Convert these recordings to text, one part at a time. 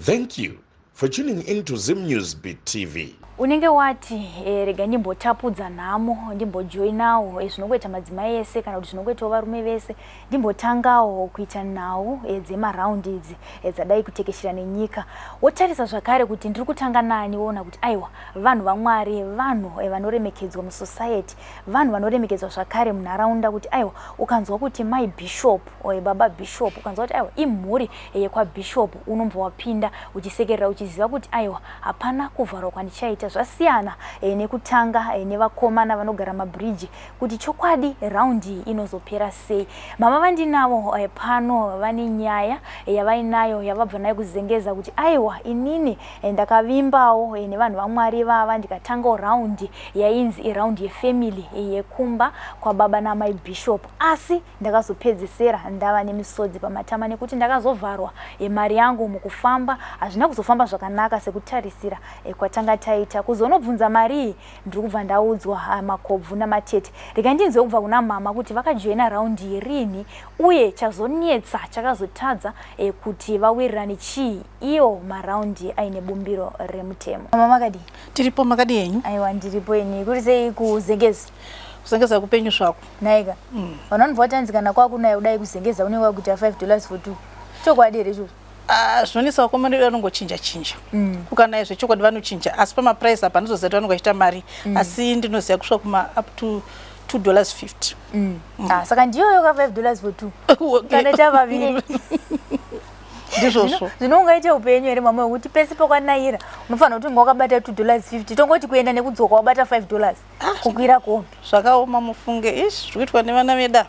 Thank you for tuning in to Zim News Beat TV. Unenge wati rega ndimbotapudza nhamo, ndimbojoinawo zvinongoita madzimai ese kana kuti zvinongoitawo varume vese, ndimbotangawo kuita nhau dzemaraundi idzi dzadai kutekeshera nenyika. Wotarisa zvakare kuti ndiri kutanga nani, woona kuti aiwa, vanhu vaMwari, vanhu vanoremekedzwa musociety, vanhu vanoremekedzwa zvakare munharaunda, kuti aiwa, ukanzwa kuti mai Bishop or baba Bishop, ukanzwa kuti aiwa, imhuri yekwaBishop, unobva wapinda uchisekerera uchiziva kuti aiwa, hapana kuvharwa kwandichaita. Zvasiyana nekutanga nevakomana vanogara mabridge, kuti chokwadi raundi iyi inozopera sei. Mama vandinavo pano vane nyaya yavainayo yavabva nayo kuzengeza, kuti aiwa, inini ndakavimbawo nevanhu vaMwari vava, ndikatangawo raundi yainzi iraundi yefamily yekumba kwababa namai Bishop, asi ndakazopedzesera ndava nemisodzi pamatama nekuti ndakazovharwa mari yangu. Mukufamba hazvina kuzofamba zvakanaka sekutarisira kwatanga taita. Kuzonobvunza mari iyi, ndiri kubva ndaudzwa makobvu namatete. Rega ndinzwe kubva kuna mama kuti vakajoina raundi rini, uye chazonetsa, chakazotadza kuti vawirirane chii, iyo maraundi aine bumbiro remutemo. Mama, makadii? Tiripo, makadi henyu? Aiwa, ndiripo ini. Kuri sei kuZengezi? Kuzengeza kupenyu zvako. Naika, vanhu vanobva vatanzi kana kwakunaya kudai kuZengeza unenge wakuita $5 for two. Chokwadi here izvozvo? Ah, zvinonetsa, vakomana vedu vanongochinja chinja. Kukanaya zvechokwadi vanochinja, asi pamaprice apa handizoziva kuti vanonge vachiita mari, asi ndinoziva kusvika kuma up to $2.50. Ah, saka ndiyoyo ka $5 for two kana chavaviri? Ndizvozvo. Zvino ungaite upenyu here, mama, wekuti pese pakwanayira unofanira kuti unge wakabata $2.50, tongoti kuenda nekudzoka wabata $5 kukwira kombi? Zvakaoma mufunge. Ish, zviri kuitwa nevana veda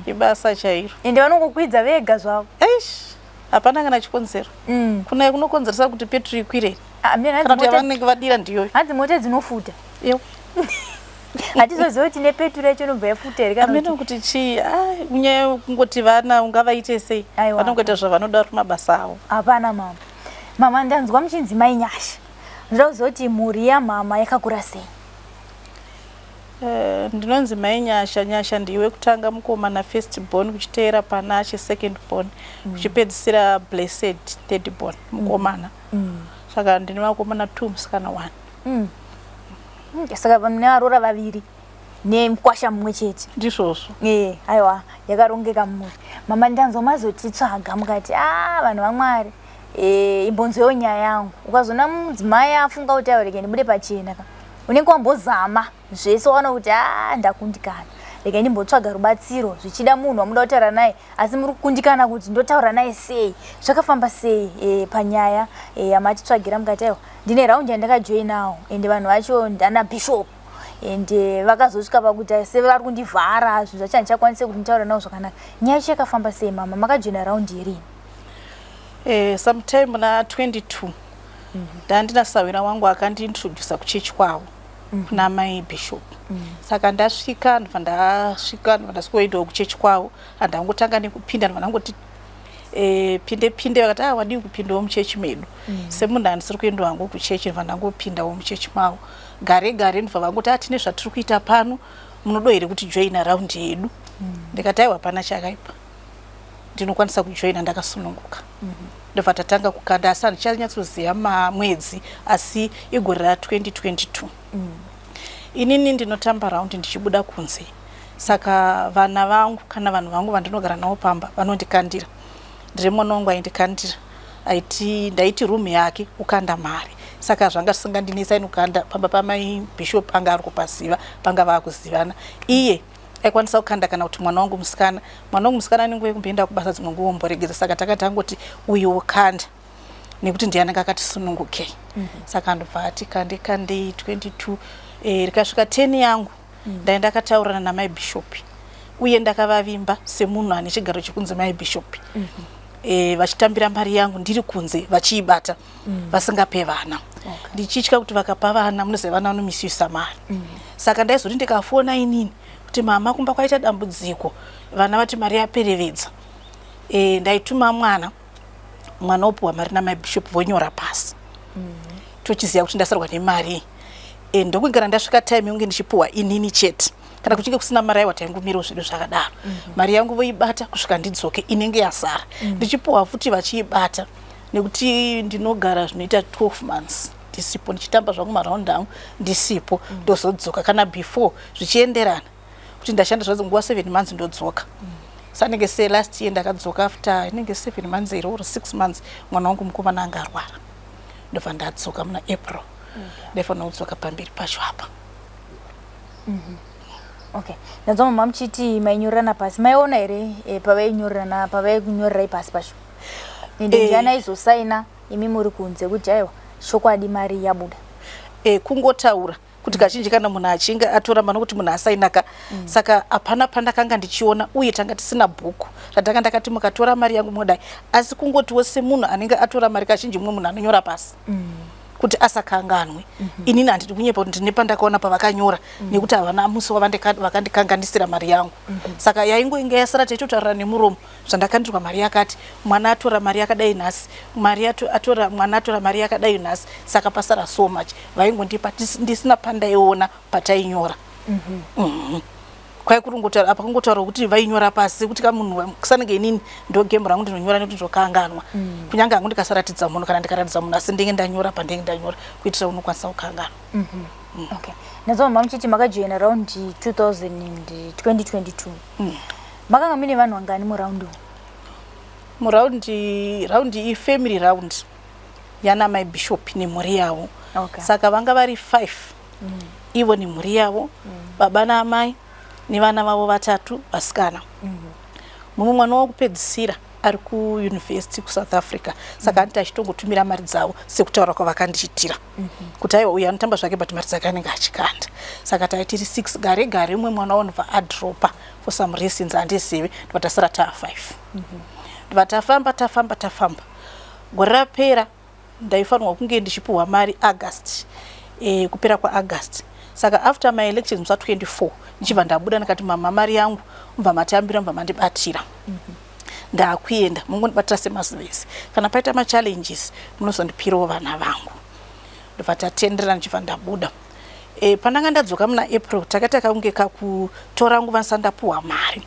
ibasa chairo. Ende vanongokwidza vega zvavo. Ish, hapana kana chikonzero. Kunaya kunokonzeresa kuti petro ikwire Ah, mina kana kuti hanzi yavanenge vadira ndiyoyo. Hanzi mota dzinofuta. Yo. Hatizozivi kuti nepetro yacho inobva yafuta here kana Amene kuti chii. Ai, nyaya yekungoti vana ungavaite sei? Aiwa. Vanongoita zvavanoda vari mabasa avo. Hapana mama. Mama, ndanzwa muchinzi Mai Nyasha. Ndoda kuziva kuti mhuri yamama yakakura sei? Ndinonzi Mai Nyasha. Nyasha ndiwe kutanga mukomana, first born, kuchiteera Panashe, second born, kuchipedzisira Blessed, third born, mukomana. Saka ndine vakomana two, musikana one. Saka mune varoora vaviri nemukwasha mumwe chete? Ndizvozvo. Ee, aiwa, yakarongeka mhuri. Mama, ndanzwa mazotitsvaga mukati a vanhu vaMwari, imbonzwewo nyaya yangu. Ukazona mudzimai afunga kuti aiwa, rege ndibude pachena ka, unenge wambozama zvese, waona kuti a, ndakundikana, rege ndimbotsvaga rubatsiro. Zvichida munhu wamuda kutaura naye, asi muri kukundikana kuti ndotaura naye sei. Zvakafamba sei panyaya yamatitsvagira mukati aiwa, ndine raundi yandakajoinawo, ende vanhu vacho ndana Bishop, ende vakazosvika pakuti sevari kundivhara, zvinhu zvacho handichakwanise kuti nditaure navo zvakanaka? Nyaya yacho yakafamba sei, mama? Makajoina raundi yerini? Sometime muna 22 ndandina sawira wangu akandiintrodusa kuchechi kwavo, kuna mai Bishop. Saka ndasvika, ndobva ndasvika, ndobva ndasvikoendawo kuchechi kwavo. Handangotanga nekupinda, ndobva ndangoti pinde pinde. Vakati, "Ah, wadii kupindawo muchechi medu?" Semunhu handisiri kuendawo hangu kuchechi, ndobva ndangopindawo muchechi mavo. Gare gare ndobva vangoti, "Ah, tine zvatiri kuita pano, munodo here kuti joina raundi yedu?" Ndikati, "Aiwa, hapana chakaipa, ndinokwanisa kujoina ndakasununguka." Ndobva tatanga kukanda, asi handichanyatsoziva mamwedzi, asi igore ra2022. Inini ndinotamba raundi ndichibuda kunze, saka vana vangu kana vanhu vangu vandinogara navo pamba vanondikandira. Ndiri mwana wangu aindikandira, aiti ndaiti room yake kukanda mari, saka zvanga zvisingandinetsa inokanda pamba pamai Bishop. Anga ari kupaziva, panga vaakuzivana, iye aikwanisa kukanda, kana kuti mwana wangu musikana. Mwana wangu musikana anenguva yekumboenda kubasa, dzimwe nguva omboregedza, saka takati angoti uyu wokanda nekuti ndiye anenge akati sunungukei. Saka ndobva ati kande kandei 22. Rikasvika 10 yangu, ndai ndakataurirana namai Bishop, uye ndakavavimba semunhu ane chigaro chekunzi mai Bishop. Vachitambira mari yangu ndiri kunze, vachiibata, vasingape vana, ndichitya kuti vakapa vana, munoziva vana vanomisuisa mari. Saka ndaizoti ndikafona inini kuti, "Mama, kumba kwaita dambudziko, vana vati mari yaperevedza," ndaituma mwana, mwana opiwa mari namai Bishop, vonyora pasi, tochiziva kuti ndasarwa nemari. Ndokugara ndasvika time yonge ndichipiwa inini chete. Kana kuchinge kusina mari, aiwa, taingomirawo zvedu zvakadaro. Mari yangu voibata kusvika ndidzoke, inenge yasara. Ndichipiwa futi, vachiibata. Nekuti ndinogara zvinoita 12 months ndisipo, ndichitamba zvangu maraundi angu ndisipo. Ndozodzoka kana before, zvichienderana kuti ndashanda zvadzo nguva 7 months, ndodzoka. Sanenge selast year ndakadzoka after inenge 7 months here or 6 months. Mwana wangu mukomana anga arwara, ndobva ndadzoka muna April. Ndaifanira kudzoka pamberi pacho apa. Okay, ndanzwa mama muchiti mainyorerana pasi. Maiona here pavainyorerana, pavaikunyorerai pasi pacho, ende ndiani aizosaina imi muri kunze kuti aiwa, chokwadi mari yabuda? Kungotaura kuti kazhinji kana munhu achinge atora mano kuti munhu asainaka. Saka hapana pandakanga ndichiona, uye tanga tisina bhuku ratanga ndakati mukatora mari yangu modai, asi kungotiwo semunhu anenge atora mari, kazhinji mumwe munhu anonyora pasi kuti asakanganwe. Inini handidi kunyepa kuti ndine pandakaona pavakanyora, nekuti havana musi vakandikanganisira mari yangu. Saka yaingoinge yasara taitotaurira nemuromo, zvandakandirwa mari yakati, mwana atora mari yakadai nhasi, mari atora, mwana atora mari yakadai nhasi, saka pasara so much. Vaingondipa ndisina pandaiona patainyora. Kwai kuri kungotaura apa, kungotaura kuti vainyora pasi, kuti kamunhu sanenge inini ndo game rangu, ndinonyora nekuti ndokanganwa. Kunyange hangu ndikasaratidza munhu, kana ndikaratidza munhu, asi ndenge ndanyora pandenge ndanyora kuitira unokwanisa kukanganwa. Okay, ndanzwa mama muchiti makajoina round 2022. Makanga muine vanhu vangani muraundi umu? Muraundi, raundi ifamily round yana mai Bishop nemhuri yavo. Saka vanga vari five, ivo nemhuri yavo, baba naamai nevana vavo vatatu vasikana. Mumwe mwana wokupedzisira ari kuyunivhesiti kuSouth Africa, saka anoti achitongotumira mari dzavo sekutaura kwavakandiitira kuti aiwa, uyu anotamba zvake but mari dzake anenge achikanda. Saka tai tiri six. Gare gare umwe mwana wanobva adropa for some reasons handizivi, ndobva tasara taa five. Ndobva tafamba, tafamba, tafamba. Gore rapera ndaifanirwa kunge ndichipuhwa mari August, kupera kwaAugust. Saka after my elections musa 24 ndichibva ndabuda, ndikati, "Mama, mari yangu mubva matambira, mubva mandibatira. Ndaakuenda, mungondibatira semazuva ese. Kana paita machallenges munozondipirawo vana vangu." Ndobva tatenderana, ndichibva ndabuda. Pandanga ndadzoka muna April, takaita kakunge kakutora nguva ndisati ndapuhwa mari,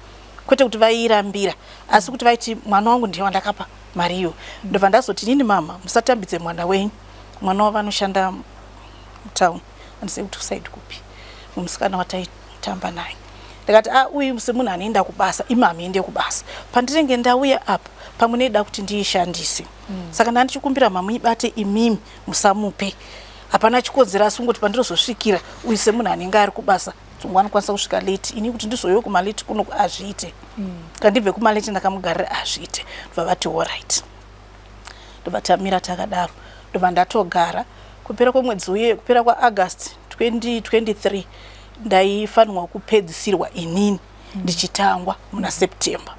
kwete kuti vairambira, asi kuti vaiti mwana wangu ndiye wandakapa mari iyo. Ndobva ndazoti, "Nini mama, musatambidze mwana wenyu." Mwana wavo anoshanda mutown, handizivi kuti kuside kupi, mumusikana wataitamba naye. Ndikati, "A, uyu semunhu anoenda kubasa, imi hamuende kubasa. Pandinenge ndauya apa, pamwe neida kuti ndiishandise. Saka ndaa ndichikumbira mamuibate imimi, musamupe. Hapana chikonzero, asi kungoti pandinozosvikira, uyu semunhu anenge ari kubasa, dzungu anokwanisa kusvika late. Ini kuti ndizouye kumalate kuno azviite. Kana ndibve kumalate ndakamugarira azviite." Ndobva vati, "Alright." Ndobva tamira takadaro, ndobva ndatogara. Kupera kwemwedzi uye, kupera kwaAugust 2023, ndaifanirwa kupedzisirwa inini ndichitangwa muna September.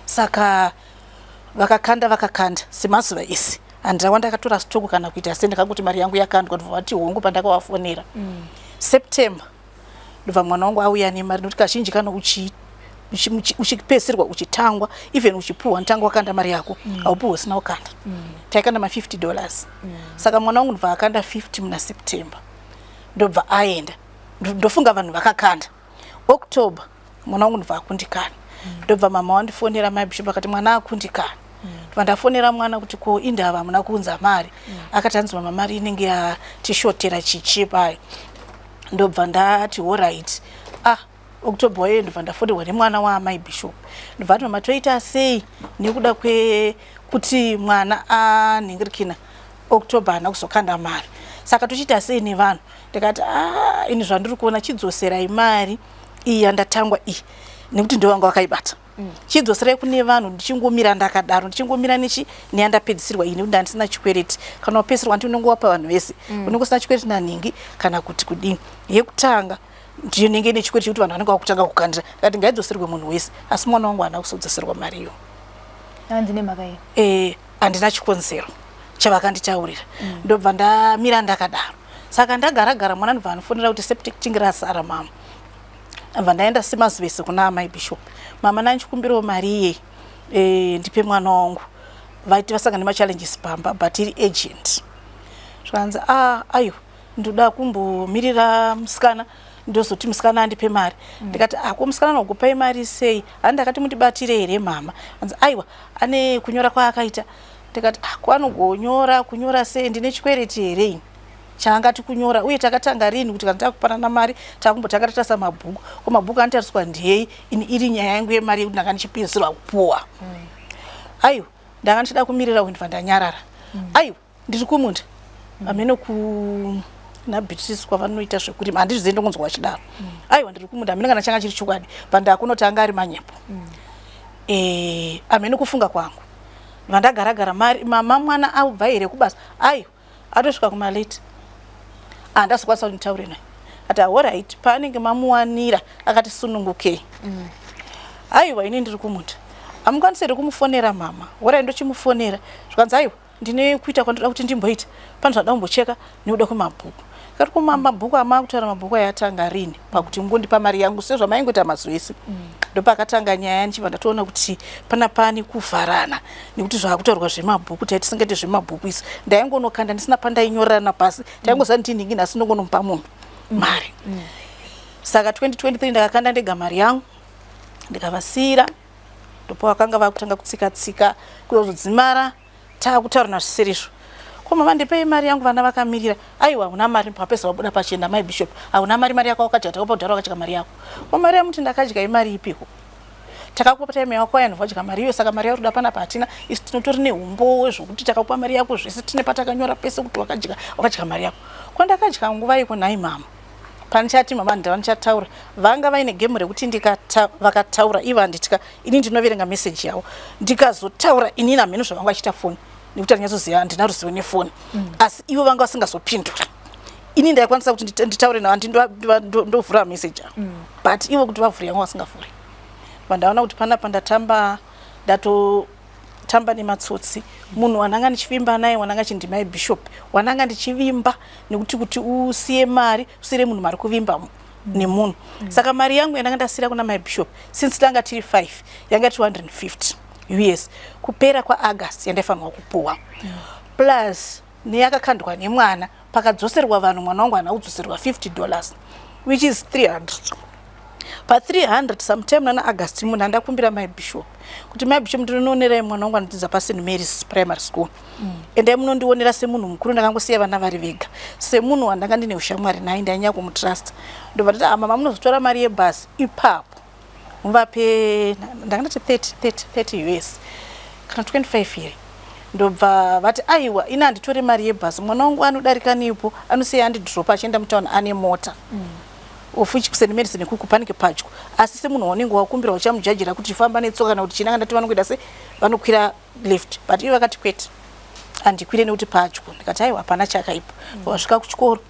Saka vakakanda, vakakanda semazuva ese. Handina wandakatora stock kana kuita sei, ndakangoti mari yangu yakandwa. Ndobva vati hongu pandakavafonera. September ndobva mwana wangu auya nemari, nokuti kazhinji kana uchipedzisirwa uchitangwa, even uchipuhwa, notanga wakanda mari yako. Haupuhwi usina kukanda. Taikanda ma50 dollars. Saka mwana wangu ndobva akanda 50 muna September, ndobva aenda. Ndofunga vanhu vakakanda. October mwana wangu ndobva akundikana. Ndobva mama wandifonera, mai Bishop, akati mwana akundikana. Ndobva ndafonera mwana kuti, "Ko indava hamuna kuunza mari?" Akati, "Hanzi mama, mari inenge yatishotera chichipayo." Ndobva ndati, "Alright." Ah, October wayo ndobva ndafonerwa nemwana waamai Bishop. Ndobva ati, "Mama, toita sei nekuda kwekuti mwana anhingirikina October haana kuzokanda mari? Saka tochiita sei nevanhu?" Ndikati, "A, ini zvandiri kuona, chidzoserai mari iyi yandatangwa iyi, nekuti ndo vanga vakaibata. Chidzoserai kune vanhu." Ndichingomira ndakadaro, ndichingomira nechi neyandapedzisirwa iyi, nekuti ndandisina chikwereti. Kana wapedzisirwa, nditi unenge wapa vanhu vese, unenge usina chikwereti nanhingi kana kuti kudini. Yekutanga ndiyo inenge ine chikwereti chekuti vanhu vanenge vakutanga kukandira. Ndikati ngaidzoserwe munhu wese, asi mwana wangu haana kuzodzoserwa mari iyo. Hanzi nemhaka yei? Handina chikonzero chavakanditaurira. Ndobva ndamira ndakadaro. Saka ndagara gara, mwana ndobva anofonera kuti septic tank rasara, mama. Ndobva ndaenda semazuva ese kuna amai Bishop, "Mama, nandichikumbirawo mari iyei, ndipe mwana wangu. Vaiti vasangana nemachallenges pamba, but iri urgent." Zvanzi, "A, aiwa, ndoda kumbomirira musikana, ndozoti musikana andipe mari." Ndikati, "Ako musikana anokupai mari sei? Handi ndakati mundibatire here, mama?" Anzi, "Aiwa, ane kunyora kwaakaita." Ndikati, ah, kwanogonyora kunyora sei? Ndine chikwereti here ini chaangati kunyora? Uye takatanga rini kuti kana takupanana mari takumbotanga tatarisa mabhuku? Ko mabhuku anotariswa ndiyei? Ini iri nyaya yangu yemari yekuti ndanga ndichipedzisirwa kupuwa. Aiwa, ndanga ndichida kumirira kuendibva ndanyarara. Aiwa, ndiri kumunda hameno ku naBeatrice kwavanoita zvekurima, handizvizivi, ndongonzwa vachidaro. Aiwa, ndiri kumunda, hameno kana changa chiri chokwadi, pandakunoti anga ari manyepo. Hameno kufunga kwangu vandagaragara mari. Mama, mwana abva here kubasa? Aiwa, atosvika kumalate, handazokwanisa kuti nditaure naye. Ati, alright, paanenge mamuwanira akati sunungukei. Aiwa, ini ndiri kumunda, hamukwanisi here kumufonera mama? Alright, ndochimufonera. Zvikanzi, aiwa, ndine kuita kwandoda kuti ndimboita pane zvada kumbocheka nekuda kwemabhuku. Kati kuma mabhuku amakutaura, mabhuku ayatanga rini pakuti ngondipa mari yangu sezvamaingoita mazuva ese? Ndopakatanga nyaya, ndichibva ndatoona kuti pana pani kuvharana, nekuti zvakutaurwa zvemabhuku tai tisingaiti zvemabhuku isi. Ndaingonokanda ndisina pandainyorerana pasi, taingoziva nditi ndingi nhasi ndongonomupa munhu mari. Saka 2023 ndakakanda ndega mari yangu, ndikavasiyira. Ndopo vakanga vakutanga kutsika tsika kuzodzimara taakutaurana zvisirizvo. Ko mama, ndipei mari yangu, vana vakamirira. Aiwa, hauna mari. Papesa wabuda pachena, mai Bishop, hauna mari. Mari yako wakadya, takakupa kudhara, wakadya mari yako. Ko mari yamuti ndakadya imari ipiko? Takakupa time yako waya, ndobva wadya mari iyo. Saka mari yauri kuda panapa hatina isu, tinotori neumbowo zvokuti takakupa mari yako zvese, tine patakanyora pese kuti wakadya, wakadya mari yako. Kwandakadya nguva iko nhai mama? Panichati mama ndava ndichataura, vanga vaine game rekuti ndikata vakataura ivo handitya, ini ndinoverenga meseji yavo. Ndikazotaura inini, hameno zvavanga vachiita foni, nekuti handinyatsozia, handina ruzivo nefoni. Asi ivo vanga vasingazopindura. Ini ndaikwanisa kuti nditaure navo, ndovhura meseji avo, but ivo kuti vavhure yanga vasingavhuri. Vandaona kuti panapa ndatamba, ndatotamba nematsotsi. Munhu wandanga ndichivimba naye, wandanga chindimai Bishop, wandanga ndichivimba, nekuti kuti usiye mari, usiyire munhu mari kuvimba nemunhu. Saka mari yangu yandanga ndasiyira kuna mai Bishop, since tanga tiri 5, yanga 250 US kupera kwaAugust yandaifanirwa kupuwa, plus neyakakandwa nemwana pakadzoserwa vanhu. Mwana wangu haana kudzoserwa $50, which is 300 pa300 sometime nana August. Munhu andakumbira mai Bishop kuti, mai Bishop, ndinoonerai mwana wangu anodzidza paSt Mary's Primary School, endai munondionera semunhu mukuru, ndakangosiya vana vari vega. Semunhu wandanga ndine ushamwari naye, ndainyanya kumutrust. Ndobva ndati, ah, mama, munozotora mari yebhasi ipapo muvape. Ndanga ndati 30 30 30 US kana 25 here. Ndobva vati, aiwa, ini handitori mari yebhasi, mwana wangu anodarika nepo, anosiya andidropa achienda mutauni, ane mota, of which kuSt Mary's nekuku panenge padyo. Asi semunhu waunenge wakumbira uchamujajira kuti famba netsoka kana kuti chinanga. Ndati vanongoita se vanokwira lift, but ivo vakati, kwete, handikwire nekuti padyo. Ndikati, aiwa, hapana chakaipa. Vasvika kuchikoro,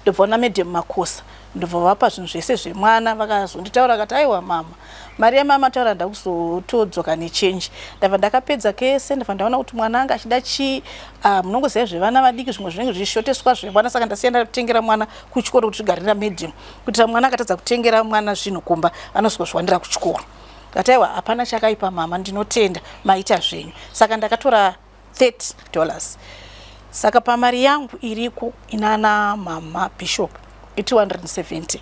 ndobva ona Madam Makosa, ndobva vapa zvinhu zvese zvemwana. Vakazonditaura vakati, aiwa mama, mari yamama taura, ndakuzotodzoka nechenji. Ndabva ndakapedza kese, ndabva ndaona kuti mwana anga achida chii. Ah, munongoziva zvevana vadiki, zvimwe zvinenge zvichishoreswa zvemwana. Saka ndasiya ndatengera mwana kuchikoro kuti zvigarira madam, kuitira mwana akatadza kutengera mwana zvinhu kumba anozozviwanira kuchikoro. Ndati, aiwa, hapana chakaipa mama, ndinotenda, maita zvenyu. Saka ndakatora $30. Saka pamari yangu iriko inana mama Bishop i270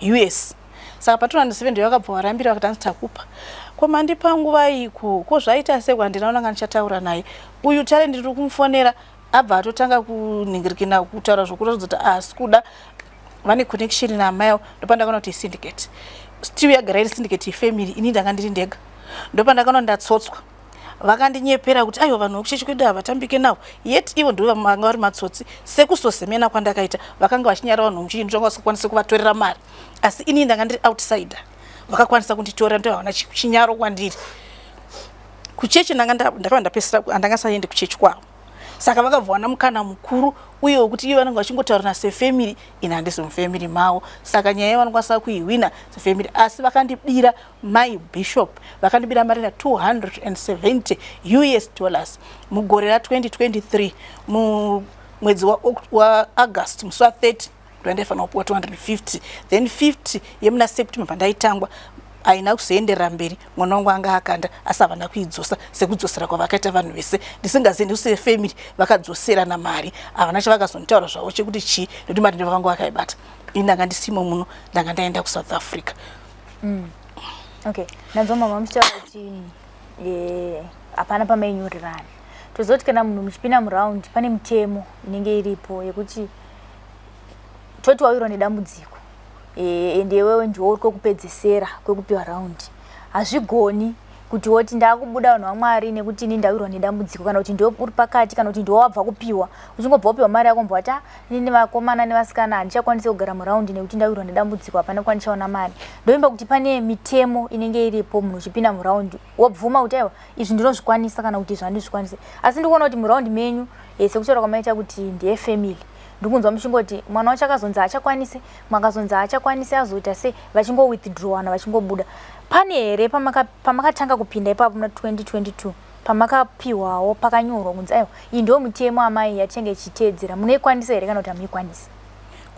US. Saka pa270 vakabva varambira, vakati, hanzi takupa. Ko mandipa nguva iko? Ko zvaita sei? Handina unanga ndichataura naye uyu tare, ndiri kumufonera, abva atotanga kunhingirikina kutaura zvokuratidza kuti haasi kuda vane connection naamai avo. Ndopandakaona kuti isyndicate still, yagara iri syndicate yefamily. Ini ndanga ndiri ndega. Ndopandakaona ndatsotswa. Vakandinyepera kuti, aiwa, vanhu vekuchechi kwedu havatambike navo, yet ivo ndo vanga vari matsotsi. Sekusozemena kwandakaita, vakanga vachinyara vanhu vemuchechi, ndovanga vasingakwanisi kuvatorera mari, asi ini ndanga ndiri outsider, vakakwanisa kunditorera. Ndo havana chinyaro kwandiri. Kuchechi ndanga ndakava ndapesera, handangasaendi kuchechi kwavo. Saka vakabva wana mukana mukuru uye wekuti ivo vanenge vachingotaurana sefamily, ini handisi mufamily mavo. Saka nyaya yavanokwanisa kuihwina sefamily. Asi vakandibira, mai Bishop vakandibira mari na 270 US dollars mugore ra2023 mumwedzi waAugust, musi wa30 ndandaifanira kupiwa 250, then 50 yemuna September pandaitangwa haina kuzoenderera mberi. Mwana wangu anga akanda, asi havana kuidzosa sekudzosera kwavakaita vanhu vese. Ndisingazivi ndisee family vakadzoserana mari, havana chavakazonditaura zvavo chekuti chii, nekuti mari ndo vakanga vakaibata. Ini ndanga ndisimo muno, ndanga ndaenda kuSouth Africa. Okay, ndanzwa mama muchitaura kuti hapana pamainyorerana. Toziva kuti kana munhu muchipinda muround pane mitemo inenge iripo yekuti toti wawirwa nedambudziko, ende iwewe ndiwo uri kwekupedzesera kwekupiwa round. Hazvigoni kuti woti ndakubuda, vanhu vaMwari, nekuti ini ndawirwa nedambudziko, kana kuti ndiwe uri pakati, kana kuti ndiwe wabva kupiwa, uchingobva kupiwa mari yako, mbwati, "Ah, inini vakomana nevasikana handichakwanisi kugara muround nekuti ndawirwa nedambudziko, hapana kwandichaona mari." Ndoimba kuti pane mitemo inenge iripo. Munhu uchipinda muround wobvuma kuti aiwa, izvi ndinozvikwanisa, kana kuti izvi handizvikwanisi. Asi ndikuona kuti muround menyu, sekutaura kwamaita kuti ndeye family, ndikunzwa muchingoti mwana wacho akazonzi haachakwanisi, mwakazonzi haachakwanisi, azoita sei, vachingowithdrawana, vachingobuda. Pane here pamakatanga kupinda ipapo muna 2022 pamakapiwawo pakanyorwa kunzi aiwa, iyi ndo mutemo amai yatinenge ichiteedzera, munoikwanisa here kana kuti hamuikwanisi?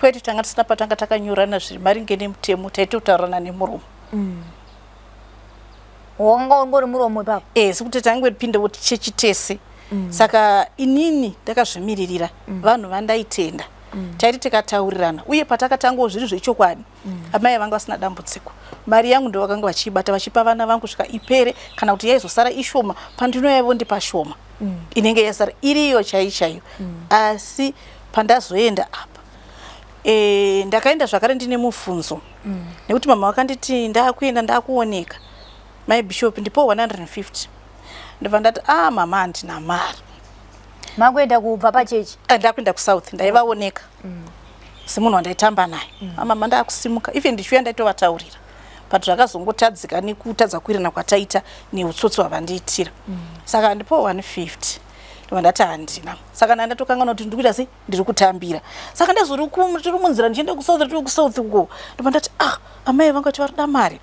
Kwete, tanga tisina patanga takanyorana zviri maringe nemutemo. Taitotaurirana nemuromo. Wanga ungori muromo ipapo? E, sekuti tangopinda kuti chechi tese. Saka inini ndakazvimiririra, vanhu vandaitenda, taiti tikataurirana. Uye patakatangawo zviri zvechokwadi, amai vanga vasina dambudziko. Mari yangu ndo vakanga vachiibata, vachipa vana vangu svika ipere, kana kuti yaizosara ishoma, pandinouya vondipa shoma inenge yasara iriyo chai chaiyo. Asi pandazoenda apa, ndakaenda zvakare ndine mubvunzo, nekuti mama vakanditi ndakuenda, ndakuoneka mai bishop, ndipo 150. Ndobva ndati, "A ah, mama, handina mari." Makuenda kubva pachechi? Ah, ndakuenda kuSouth. Ndaivaoneka semunhu wandaitamba naye. Mama, ndakusimuka. Even ndichiuya ndaitovataurira, but zvakazongotadzika nekutadza kuwirirana kwataita neutsotsi hwavandiitira. Saka ndipo 150, ndobva ndati handina. Saka ndandatokanganwa kuti ndikuita sei, ndiri kutambira. Saka ndazori tiri munzira ndichienda kuSouth, tiri kuSouth uko, ndobva ndati, "Ah, amai vangati vari mari."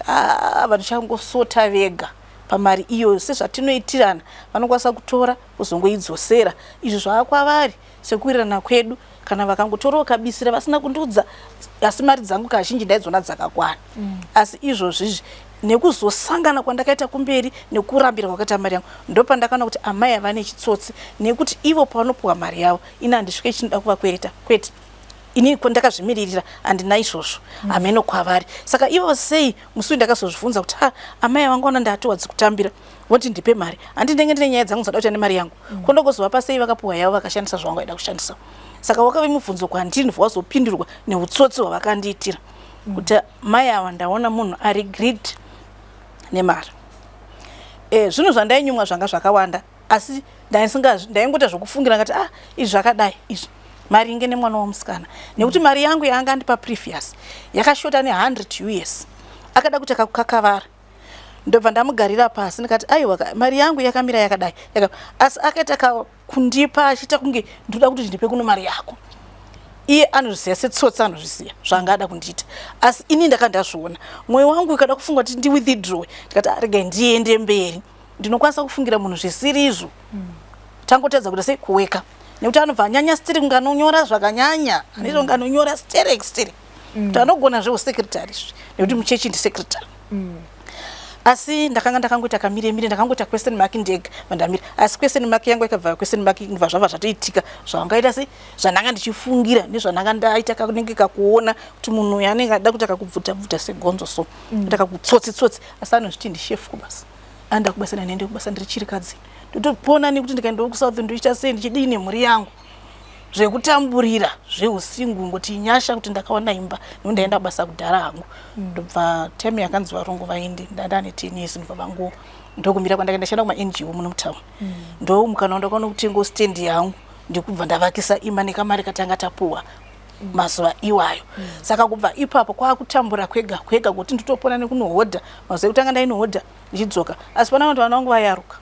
Ah, vanhu vega pamari iyoyo, sezvatinoitirana, vanokwanisa kutora kuzongoidzosera. Izvi zvava kwavari sekuwirirana kwedu. Kana vakangotorawo kabisira vasina kundiudza, asi mari dzangu kazhinji ndaidzona dzakakwana. Asi izvozvizvi, nekuzosangana kwandakaita kumberi nekurambira kwakaita mari yangu, ndopandakaona kuti amai ava nechitsotsi, nekuti ivo pavanopiwa mari yavo, ini handisvike chinoda kuvakwereta. Kwete, inini ndakazvimiririra, handina izvozvo. Hameno kwavari. Saka ivo sei musi uyu ndakazozvibvunza kuti, "Ha, amai vangu ndatowa dzikutambira, voti ndipe mari, handi ndenge ndine nyaya dzangu dzada kuita nemari yangu. Kondogozovapa sei vakapiwa yavo, vakashandisa zvavanga vaida kushandisa?" Saka wakave mubvunzo kwandiri, ndibva wazopindurwa neutsotsi hwavakandiitira, kuti mai ava ndaona munhu ari greed nemari. Zvinhu zvandainyumwa zvanga zvakawanda, asi ndaingoita zvokufungira ngati, "Ah, izvi zvakadai, izvi maringe nemwana womusikana," nekuti mari yangu yaanga andipa previous yakashota ne100 US. Akada kuti akakukakavara, ndobva ndamugarira pasi ndikati, "Aiwa, mari yangu yakamira yakadai." Asi akaita kundipa achiita kunge ndoda kuti ndipe kuno mari yako. Iye anozviziva setsotsi, anozviziva zvaanga ada kundiita, asi ini ndaka ndazviona. Mwoyo wangu ikada kufunga kuti ndiwithdraw, ndikati, ah, regai ndiende mberi, ndinokwanisa kufungira munhu zvisiri izvo. Tangotadza kuita sei, kuweka, nekuti anobva anyanya stiri, kunge anonyora zvakanyanya, anoita kunge anonyora sterek sterek, kuti anogona zveusekretary izvi, nekuti muchechi ndisecretary. Asi ndakanga ndakangoita kamire mire, ndakangoita question mark ndega vandamira. Asi question mark yangu yakabva question mark, ndibva zvabva zvatoitika zvavangaita sei, zvandanga ndichifungira nezvandanga ndaita kanenge kakuona kuti munhu uyu anenge ada kuti akakubvuta bvuta segonzo, so ndakakutsotsi tsotsi. Asi anozviti ndishefu kubasa, anoda kubasa, ndandiende kubasa, ndiri chirikadzi, ndotopona nekuti ndikaendawo kuSouth ndoita sei, ndichidii nemhuri yangu, zvekutamburira zveusingu. Ngoti nyasha kuti ndakawana imba, nekuti ndaenda kubasa kudhara hangu. Ndobva time yakanzi varungu vaende, ndanda ne10 years, ndobva vangu ndokumira kwandakaenda shanda kuma-NGO muno mutauni. Ndo mukana wandakaona kutengawo stand yangu, ndikubva ndavakisa imba nekamari katanga tapuwa mazuva iwayo. Saka kubva ipapo kwakutambura kwega kwega, kuti nditopona nekunohodha. Mazuva ekutanga ndainohodha ndichidzoka, asi pana vanhu, vana vangu vayaruka,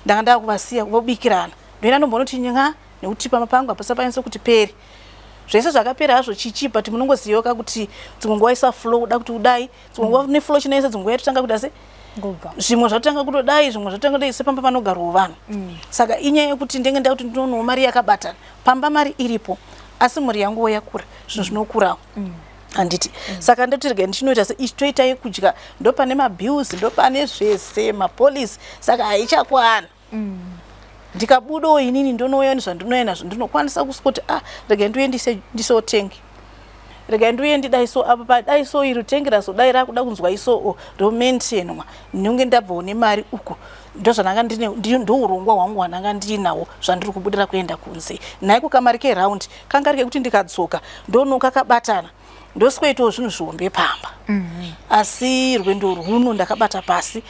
ndanga ndakuvasiya vobikirana. Ndoenda ndombonoti nya, nekuti pamba pangu hapasa panyatso kuti pere. Zvese zvakapera hazvo chichi, but munongozivoka kuti dzimwe nguva isa flow uda kuti udai, dzimwe nguva neflow chinoisa, dzimwe nguva yatotanga kuda se zvimwe zvatotanga kutodai, zvimwe zvatotanga kudai, sepamba panogarwawo vanhu. Saka inyaya yekuti ndenge ndakuti ndinoonawo mari yakabatana pamba, mari iripo, asi mhuri yanguwo yakura, zvinhu zvinokurawo, handiti? Saka ndoti rega ndichinoita se ichi, toita yekudya, ndopane mabills, ndopane zvese, mapolisi, saka haichakwana. Ndikabudawo inini ndonouya nezvandinouya nazvo, ndinokwanisa kusukoti, "Ah, rega ndiuye ndisotenge." Regai ndiuye ndidai so apa padai so iri tengera so dai rakuda kunzwa iso o romaintainwa ndinonge ndabvawo nemari uku. Ndozvandanga ndine, ndourongwa hwangu hwandanga ndinawo zvandiri kubudira kuenda kunze. Naiko kamari keround kanga kari kekuti ndikadzoka ndonoka kabatana ndosikoitawo zvinhu zvihombe pamba. Asi rwendo rwuno ndakabata pasi,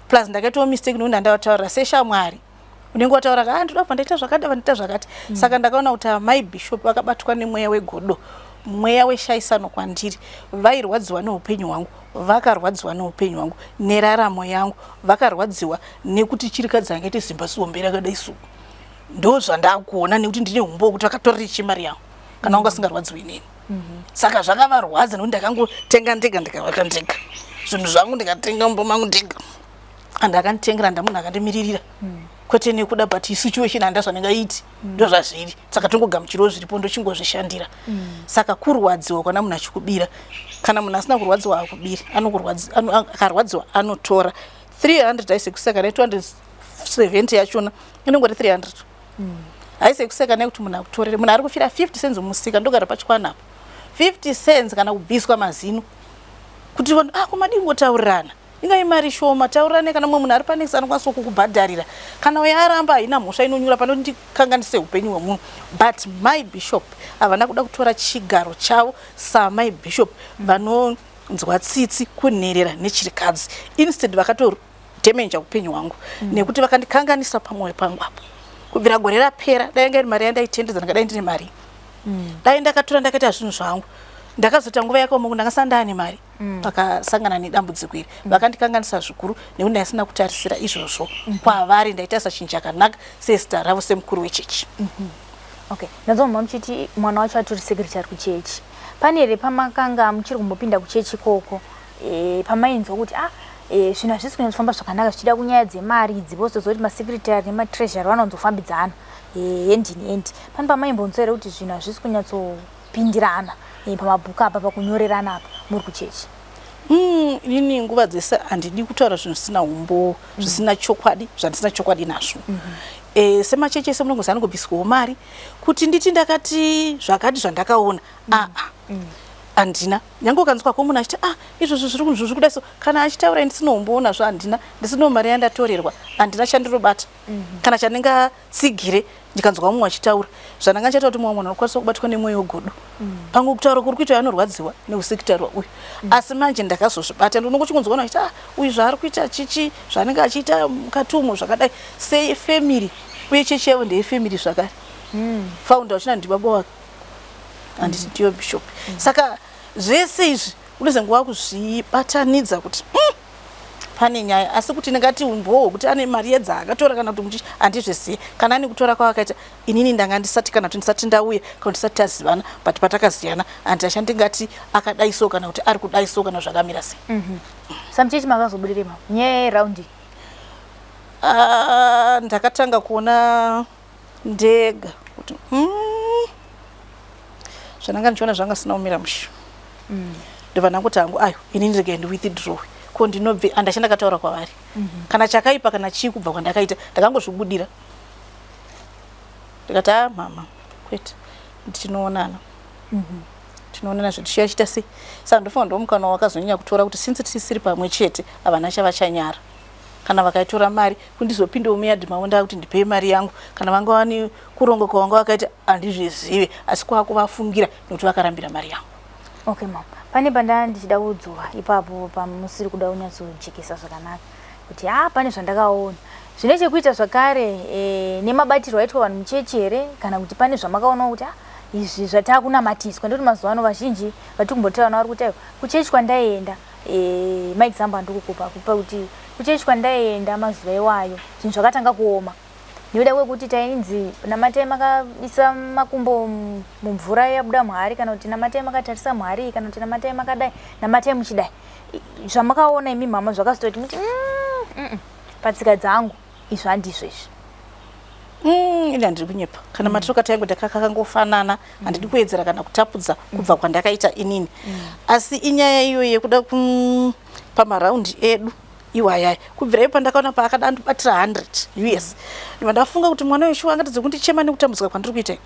plus ndakaitawo mistake nokuti ndandataurira seshamwari. Unenge wataura ah, ndoda kubva ndaita zvakati, ndaita zvakati. Saka ndakaona kuti amai Bishop vakabatwa nemweya wegodo, mweya weshaisano kwandiri. Vairwadziwa neupenyu hwangu, vakarwadziwa neupenyu hwangu neraramo yangu, vakarwadziwa nekuti chirikadzi angaite zimba zihombe rakadai so. Ndo zvandakuona nekuti ndine humbo hwekuti vakatorera chimari yangu kana wanga usingarwadziwi neni. Saka zvakavarwadza nekuti ndakangotenga ndega, ndikavaka ndega zvinhu zvangu, ndikatenga mumba mangu ndega. And akanditengera ndamunhu akandimiririra, kwete nekuda, but situation handa zvandingaiti, ndozvazviri. Saka tongogamuchirawo zviripo, ndochingozvishandira. Saka kurwadziwa kana munhu achikubira, kana munhu asina kurwadziwa akubiri, akarwadziwa anotora 300 haisi kuseka, ne 270 yachona inongori 300 haisi kuseka, nekuti munhu akutorere. Munhu ari kufira 50 cents mumusika, ndogara pachikwana apo, 50 cents kana kubviswa mazino kuti vanhu ah, kumadii kungotaurirana, ingai mari shoma, taurirane. Kana mumwe munhu ari panext anokwanisa kukubhadharira, kana uyo aramba haina mhosva inonyura pano ndikanganise upenyu hwemunhu. But my bishop havana kuda kutora chigaro chavo samai bishop vanonzwa tsitsi kunherera nechirikadzi. Instead vakatodhemenja upenyu hwangu nekuti vakandikanganisa pamwoyo pangu apo. Kubvira gore rapera, dai yanga iri mari yandaitendedza, ndingadai ndine mari, dai ndakatora ndakaita zvinhu zvangu. Ndakazoita nguva yakaoma kuti ndakasanga ndaane mari pakasangana nedambudziko iri. Vakandikanganisa zvikuru nekuti ndaisina kutarisira izvozvo kwavari. Ndaitarisa chinhu chakanaka sezita ravo semukuru wechechi. Okay, ndazomba muchiti mwana wacho atori secretary kuchechi. Pane here pamakanga muchiri kumbopinda kuchechi ikoko, pamainzwa kuti ah, zvinhu hazvisi kunyatsofamba zvakanaka, zvichida kunyaya dzemari idzi, vozozoti masecretary nematreasury vanonzofambidzana hand in hand? Pane pamaimbonzwa here kuti zvinhu hazvisi kunyatsopindirana pamabhuku apa, pakunyorerana apa, muri kuchechi? Inini nguva dzese handidi kutaura zvinhu zvisina umbo, zvisina chokwadi, zvandisina chokwadi nazvo. Semachechi ese munongozi anongobviswawo mari, kuti nditi ndakati zvakati zvandakaona, aa, handina. Nyange ukanzwa ko munhu achiti ah, izvozvo zviri kunzvo zviri kudai so, kana achitaura ndisina umbowo nazvo, handina. Ndisinawo mari yandatorerwa, handina chandirobata kana chandingatsigire. Ndikanzwa mumwe achitaura zvandanga ndichaita kuti mumwe munhu anokwanisa kubatwa nemwoyo wegodo, pamwe kutaura kuri kuita anorwadziwa neusekitarirwa uyu. Asi manje ndakazozvibata, ndinongochikunzwa achiti ah, uyu zvaari kuita chichi zvaanenge achiita mukati umo zvakadai sefamily, uye chechi yavo ndeyefamily zvakare. Founder wachina ndibaba wake, handiti ndiyo bishop? Saka zvese izvi unozenge wakuzvibatanidza kuti pane nyaya. Asi kuti ndingati umbowo hwekuti ane mari yedzaakatora kana kuti muchichi, handizvizivi. Kana ane kutora kwavakaita, inini ndanga ndisati, kana kuti ndisati ndauya, kana kuti ndisati tazivana. But patakaziyana handina ndingati akadai so kana kuti ari kudai so kana zvakamira sei. Samuchechi makazobudirema nyaya yeraundi? Ah, ndakatanga kuona ndega kuti zvandanga ndichiona zvanga sina kumira mushe. Ndobva ndangoti hangu ayo, inini regai ndiwithdraw ko ndinobve handacha ndakataura kwavari kana chakaipa kana chii kubva kwandakaita. Ndakangozvibudira, ndikati a mama, kwete, tinoonana, tinoonana zvetichiachita sei. Saka ndofunga ndomukana wakazonyanya kutora kuti since tisisiri pamwe chete, havana chavachanyara kana vakaitora mari kundizopindawo muyadhi mavo ndakuti ndipei mari yangu. Kana vanga vane kuronga kwavanga vakaita handizvizive, asi kwakuvafungira nekuti vakarambira mari yangu. Okay mama, pane pandaa ndichida kudzoka ipapo pamusiri kuda kunyatsojekesa zvakanaka kuti ha, pane zvandakaona zvine chekuita zvakare nemabatirwo aitwa vanhu muchechi here, kana kuti pane zvamakaonawo kuti ah, izvi zvataakunamatiswa? Ndoti mazuva ano vazhinji vatiri kumbotaura navo vari kuti aiwa, kuchechi kwandaienda, maexample andiri kukupa kupa kuti kuchechi kwandaienda mazuva iwayo zvinhu zvakatanga kuoma nekuda kwekuti tainzi namatai makaisa makumbo mumvura yabuda muhari, kana kuti namatai makatarisa muhari, kana kuti namatai makadai, namatai muchidai. Zvamakaona imi mama zvakazototi muti patsika dzangu izvi handizvo izvi? Ini handiri kunyepa kana matiro taingu takakangofanana. Handidi kuwedzera kana kutapudza kubva kwandakaita inini, asi inyaya iyoyo yekuda pamaraundi edu iwayaya. Kubvira ipo pandakaona paakada andibatira 100 US, ndibva ndafunga kuti mwana uyu shuwa angatadze kundichema nekutambudzika kwandiri kuita,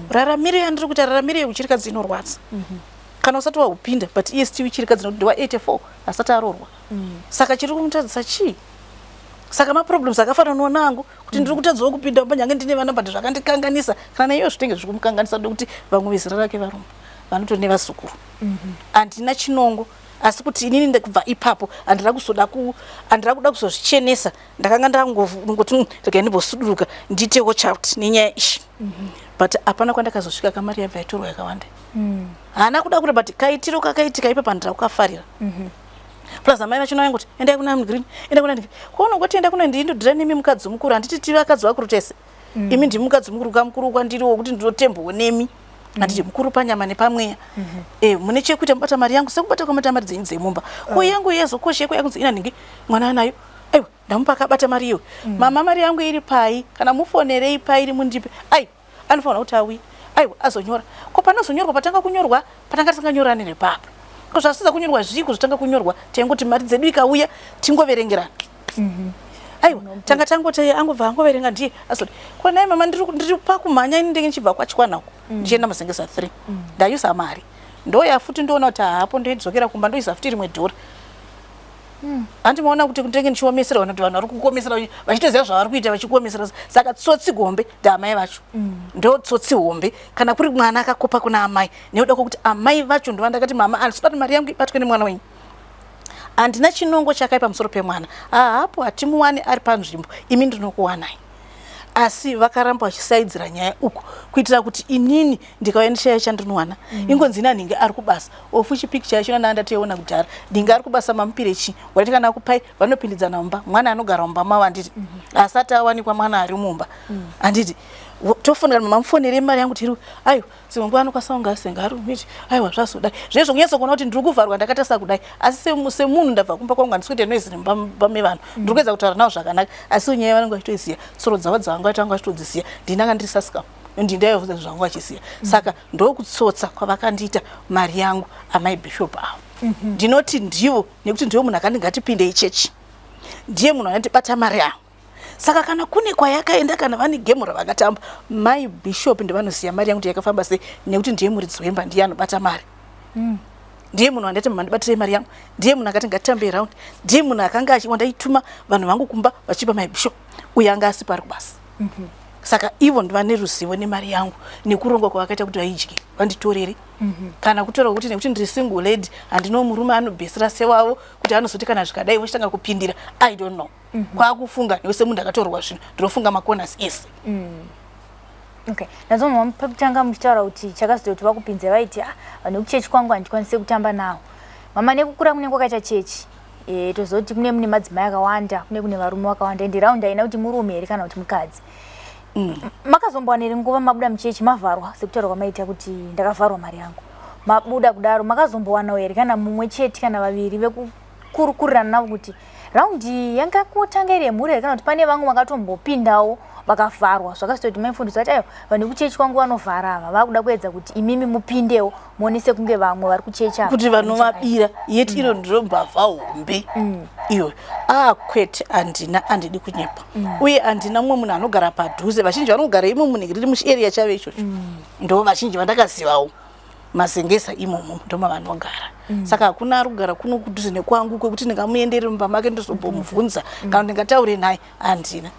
raramiro yandiri kuita, raramiro yekuchirikadzi inorwadza. Kana usati wahupinda, but iye still chirikadzi nokuti ndewa 84 asati aroorwa. Saka chiri kumutadzisa chii? Saka maproblems akafananawo nangu kuti ndiri kutadzawo kupinda mumba nyange ndine vana, but zvakandikanganisa kana naiyo zvitenge zviri kumukanganisa nekuti vamwe vezera rake varume vanotori nevazukuru. Handina chinongo, asi kuti inini kubva ipapo handina kuzoda ku handina kuda kuzozvichenesa. Ndakanga ndangoti regai ndimbosuduruka ndiite watch out nenyaya iyi, but hapana kwandakazosvika. Kamari yabva yatorwa yakawanda. Haana kuda kuti, but kaitiro kakaitika ipapo handina kukafarira. Plus amai vachona vaingoti, "Endai kuna green, endai kuna." Kwaunongoti enda kuna ndindodhira nemi mukadzi mukuru, handiti tiri vakadzi vakuru tese? Imi ndimi mukadzi mukuru kamukuru kwandiriwo kuti ndinotembowo nemi, handiti mukuru panyama nepamweya? Mune chekuita mubata mari yangu sekubata kwamata mari dzenyu dzemumba. Ko yangu yezokosha yeko yakunzi ina nhingi mwana anayo, aiwa, ndamupa akabata mari iwe. Mama, mari yangu iri pai? Kana mufonerei pairi mundipe. Ai, anofanira kuti auye, aiwa, azonyora. Ko panozonyorwa, patanga kunyorwa, patanga tisinganyorani nepapo, ko zvasiza kunyorwa zviko zvotanga kunyorwa? Taingoti mari dzedu ikauya tingoverengerana. Aiwa, tanga tangoti angobva angoverenga ndiye azoti, "Ko nai mama, ndiri pakumhanya ini, ndenge ndichibva kwachikwanako ndichienda Mazengeza 3, ndayusa mari, ndoya futi ndoona kuti haapo, ndoidzokera kumba, ndoisa futi rimwe dhora." Handi maona kuti ndenge ndichiomesera vanhu, kuti vanhu vari kukuomesera vachitoziva zvavari kuita vachikuomesera. Saka tsotsi gombe ndaamai vacho, ndo tsotsi hombe. Kana kuri mwana akakopa kuna amai nekuda kwokuti amai vacho ndova ndakati, "Mama, handisi kuti mari yangu ibatwe nemwana wenyu. Handina chinongo chakai pamusoro pemwana. Hahapo, hatimuwani ari panzvimbo, imi ndinokuwanai." Asi vakaramba vachisaidzira nyaya uku kuitira kuti inini ndikauya ndishaya chandinowana. Ingonzi ina nhingi ari kubasa ofu chipikicha yacho ndaa ndatoiona kudhara. Nhingi ari kubasa, mamupire chi waiti kana akupai vanopindidzana mumba, mwana anogara mumba mavo, handiti? Asati awanikwa mwana ari mumba, handiti? Tofonera mama, "Mufonere mari yangu tiri." Aiwa, dzimwe nguva anokwanisa kunge asenga ari miti. Aiwa, zvazodai zvezvo kunyatsa kuona kuti ndiri kuvharwa ndakatarisa kudai, asi semunhu ndabva kumba kwangu, handisi kuita noise mumba mevanhu. Ndiri kuedza kutaura navo zvakanaka, asi nyaya vanenge vachitoiziva, tsoro dzavo dzavanga vaita vanga vachitodziziva. Ndinanga ndiri sasikamu, ndindaivudza zvangu vachiziva. Saka ndokutsotsa kwavakandiita mari yangu amai bishop avo. Ndinoti ndivo, nekuti ndivo munhu akandi ngatipinde ichechi, ndiye munhu anondibata mari yangu. Saka kana kune kwayakaenda, kana vane gemu ravakatamba, mai bishop ndivanoziva mari yangu kuti yakafamba sei, nekuti ndiye muridzi wemba, ndiye anobata mari. Ndiye munhu wandati, "Mandibatirei mari yangu." Ndiye munhu akati ngatitambe round. Ndiye munhu akanga wandaituma vanhu vangu kumba vachipa mai bishop uyo anga asipo ari kubasa. Saka ivo ndivane ruzivo nemari yangu nekurongwa kwavakaita kuti vaidye vanditorere. Kana kutora kuti nekuti ndiri single lady, handino murume anobhesera sewavo kuti anozoti kana zvikadai vochitanga kupindira, I don't know. Kwakufunga newe semunhu akatorwa zvinhu, ndinofunga macorners ese. Okay, nazo mama, pekutanga muchitaura kuti chakazoita kuti vakupinze, vaiti, "Ah, vanhu vekuchechi kwangu handikwanisi kutamba navo." Mama, nekukura kunenge kwakaita chechi, tozoti kune mune madzimai akawanda, kune varume vakawanda, ende round haina kuti murume here kana kuti mukadzi. Makazombowana here nguva mabuda muchechi, mavharwa sekutaura kwamaita kuti ndakavharwa mari yangu, mabuda kudaro, makazombowanawo here kana mumwe chete kana vaviri vekukurukurirana navo kuti round yanga kutanga iri yemhuri here, kana kuti pane vamwe vakatombopindawo vakavharwa, zvakazoita kuti maifundisi vati, "Aiwa, vanhu vekuchechi kwangu vanovhara ava," vakuda kuedza kuti imimi mupindewo muonese kunge vamwe vari kuchechi ava kuti vanovabira, yeti iro ndiro mbavha hombe iyoyo? A, kwete, handina, handidi kunyepa. Uye handina mumwe munhu anogara padhuze. Vazhinji vanogara imo munhu riri muchiarea chavo ichocho, ndo vazhinji vandakazivawo Mazengesa imomo, ndoma vanogara. Saka hakuna ari kugara kuno kudhuze nekwangu kwekuti ndingamuendere mumba make ndozombomubvunza kana ndingataure naye, handina.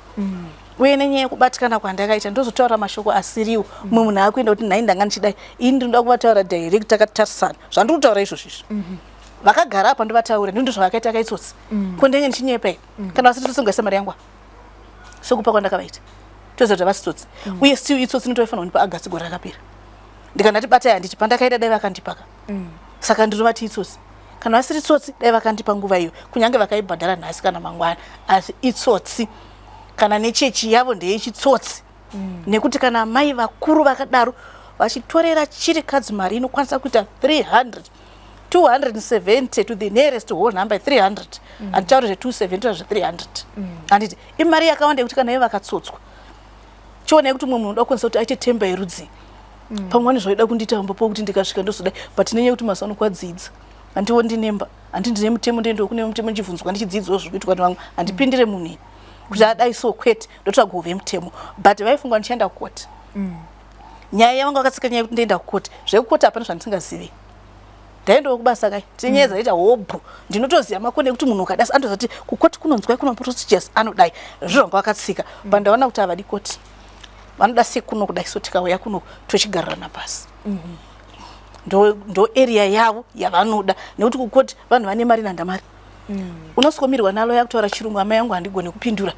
Uye nenyaya yekubatikana kwandakaita, ndozotaura mashoko asiriwo, mumwe munhu akuenda kuti nhai ndanga ndichidai. Ini ndinoda kuvataura direct takatarisana zvandiri kutaura izvozvo izvi. Vakagara apa, ndovataura ndo zvavakaita kaitsotsi. Ko ndenge ndichinyepa here? Kana vasati tsotsi, ngaisa mari yangu apa sekupa kwandakavaita, toziva kuti havasi tsotsi. Uye still itsotsi, inotofanira kundipa August gore rakapera. Ndikandati batai, handiti pandakaida dai vakandipaka? Saka ndinovati itsotsi. Kana vasiri tsotsi, dai vakandipa nguva iyo, kunyange vakaibhadhara nhasi kana mangwana. Asi itsotsi, kana nechechi yavo ndeyechitsotsi, nekuti kana mai vakuru vakadaro vachitorera chirikadzi mari inokwanisa kuita 300, 270 to the nearest whole number, 300, handitauri zve270, zve300, handiti imari yakawanda yekuti kana ivo vakatsotswa, chionai kuti mumwe munhu unoda kukwanisa kuti aite temba yerudzi. Pamwe ane zvaida kundiita pamba pokuti ndikasvika ndozodai, but nenyaya yekuti mazuva ano kwadzidza, handiwo ndinemba, handi ndine mutemo, ndoendawo kune mutemo ndichibvunzwa, ndichidzidzwawo zviri kuitwa nevamwe. Handipindire munhu ini kuti adai so, kwete, ndotsvagawo vemutemo. But vaifunga ndichaenda kukoti. Nyaya yavanga vakatsika nyaya yekuti ndoenda kukoti, zvekukoti hapana zvandisingazivi. Ndaendawo kubasa kai, tine nyaya dzaita hobho. Ndinotoziva makone ekuti munhu ukadasi anotozati kukoti kunonzwai, kuna procedures anodai. Zviro zvanga vakatsika. Pandaona kuti havadi koti, vanoda sekuno kudai, so tikauya kuno tochigarirana pasi. Ndo area yavo yavanoda, nekuti kukoti vanhu vane mari nandamari. Unosikomirwa nalo yakutaura chirungu, amai yangu handigone kupindura.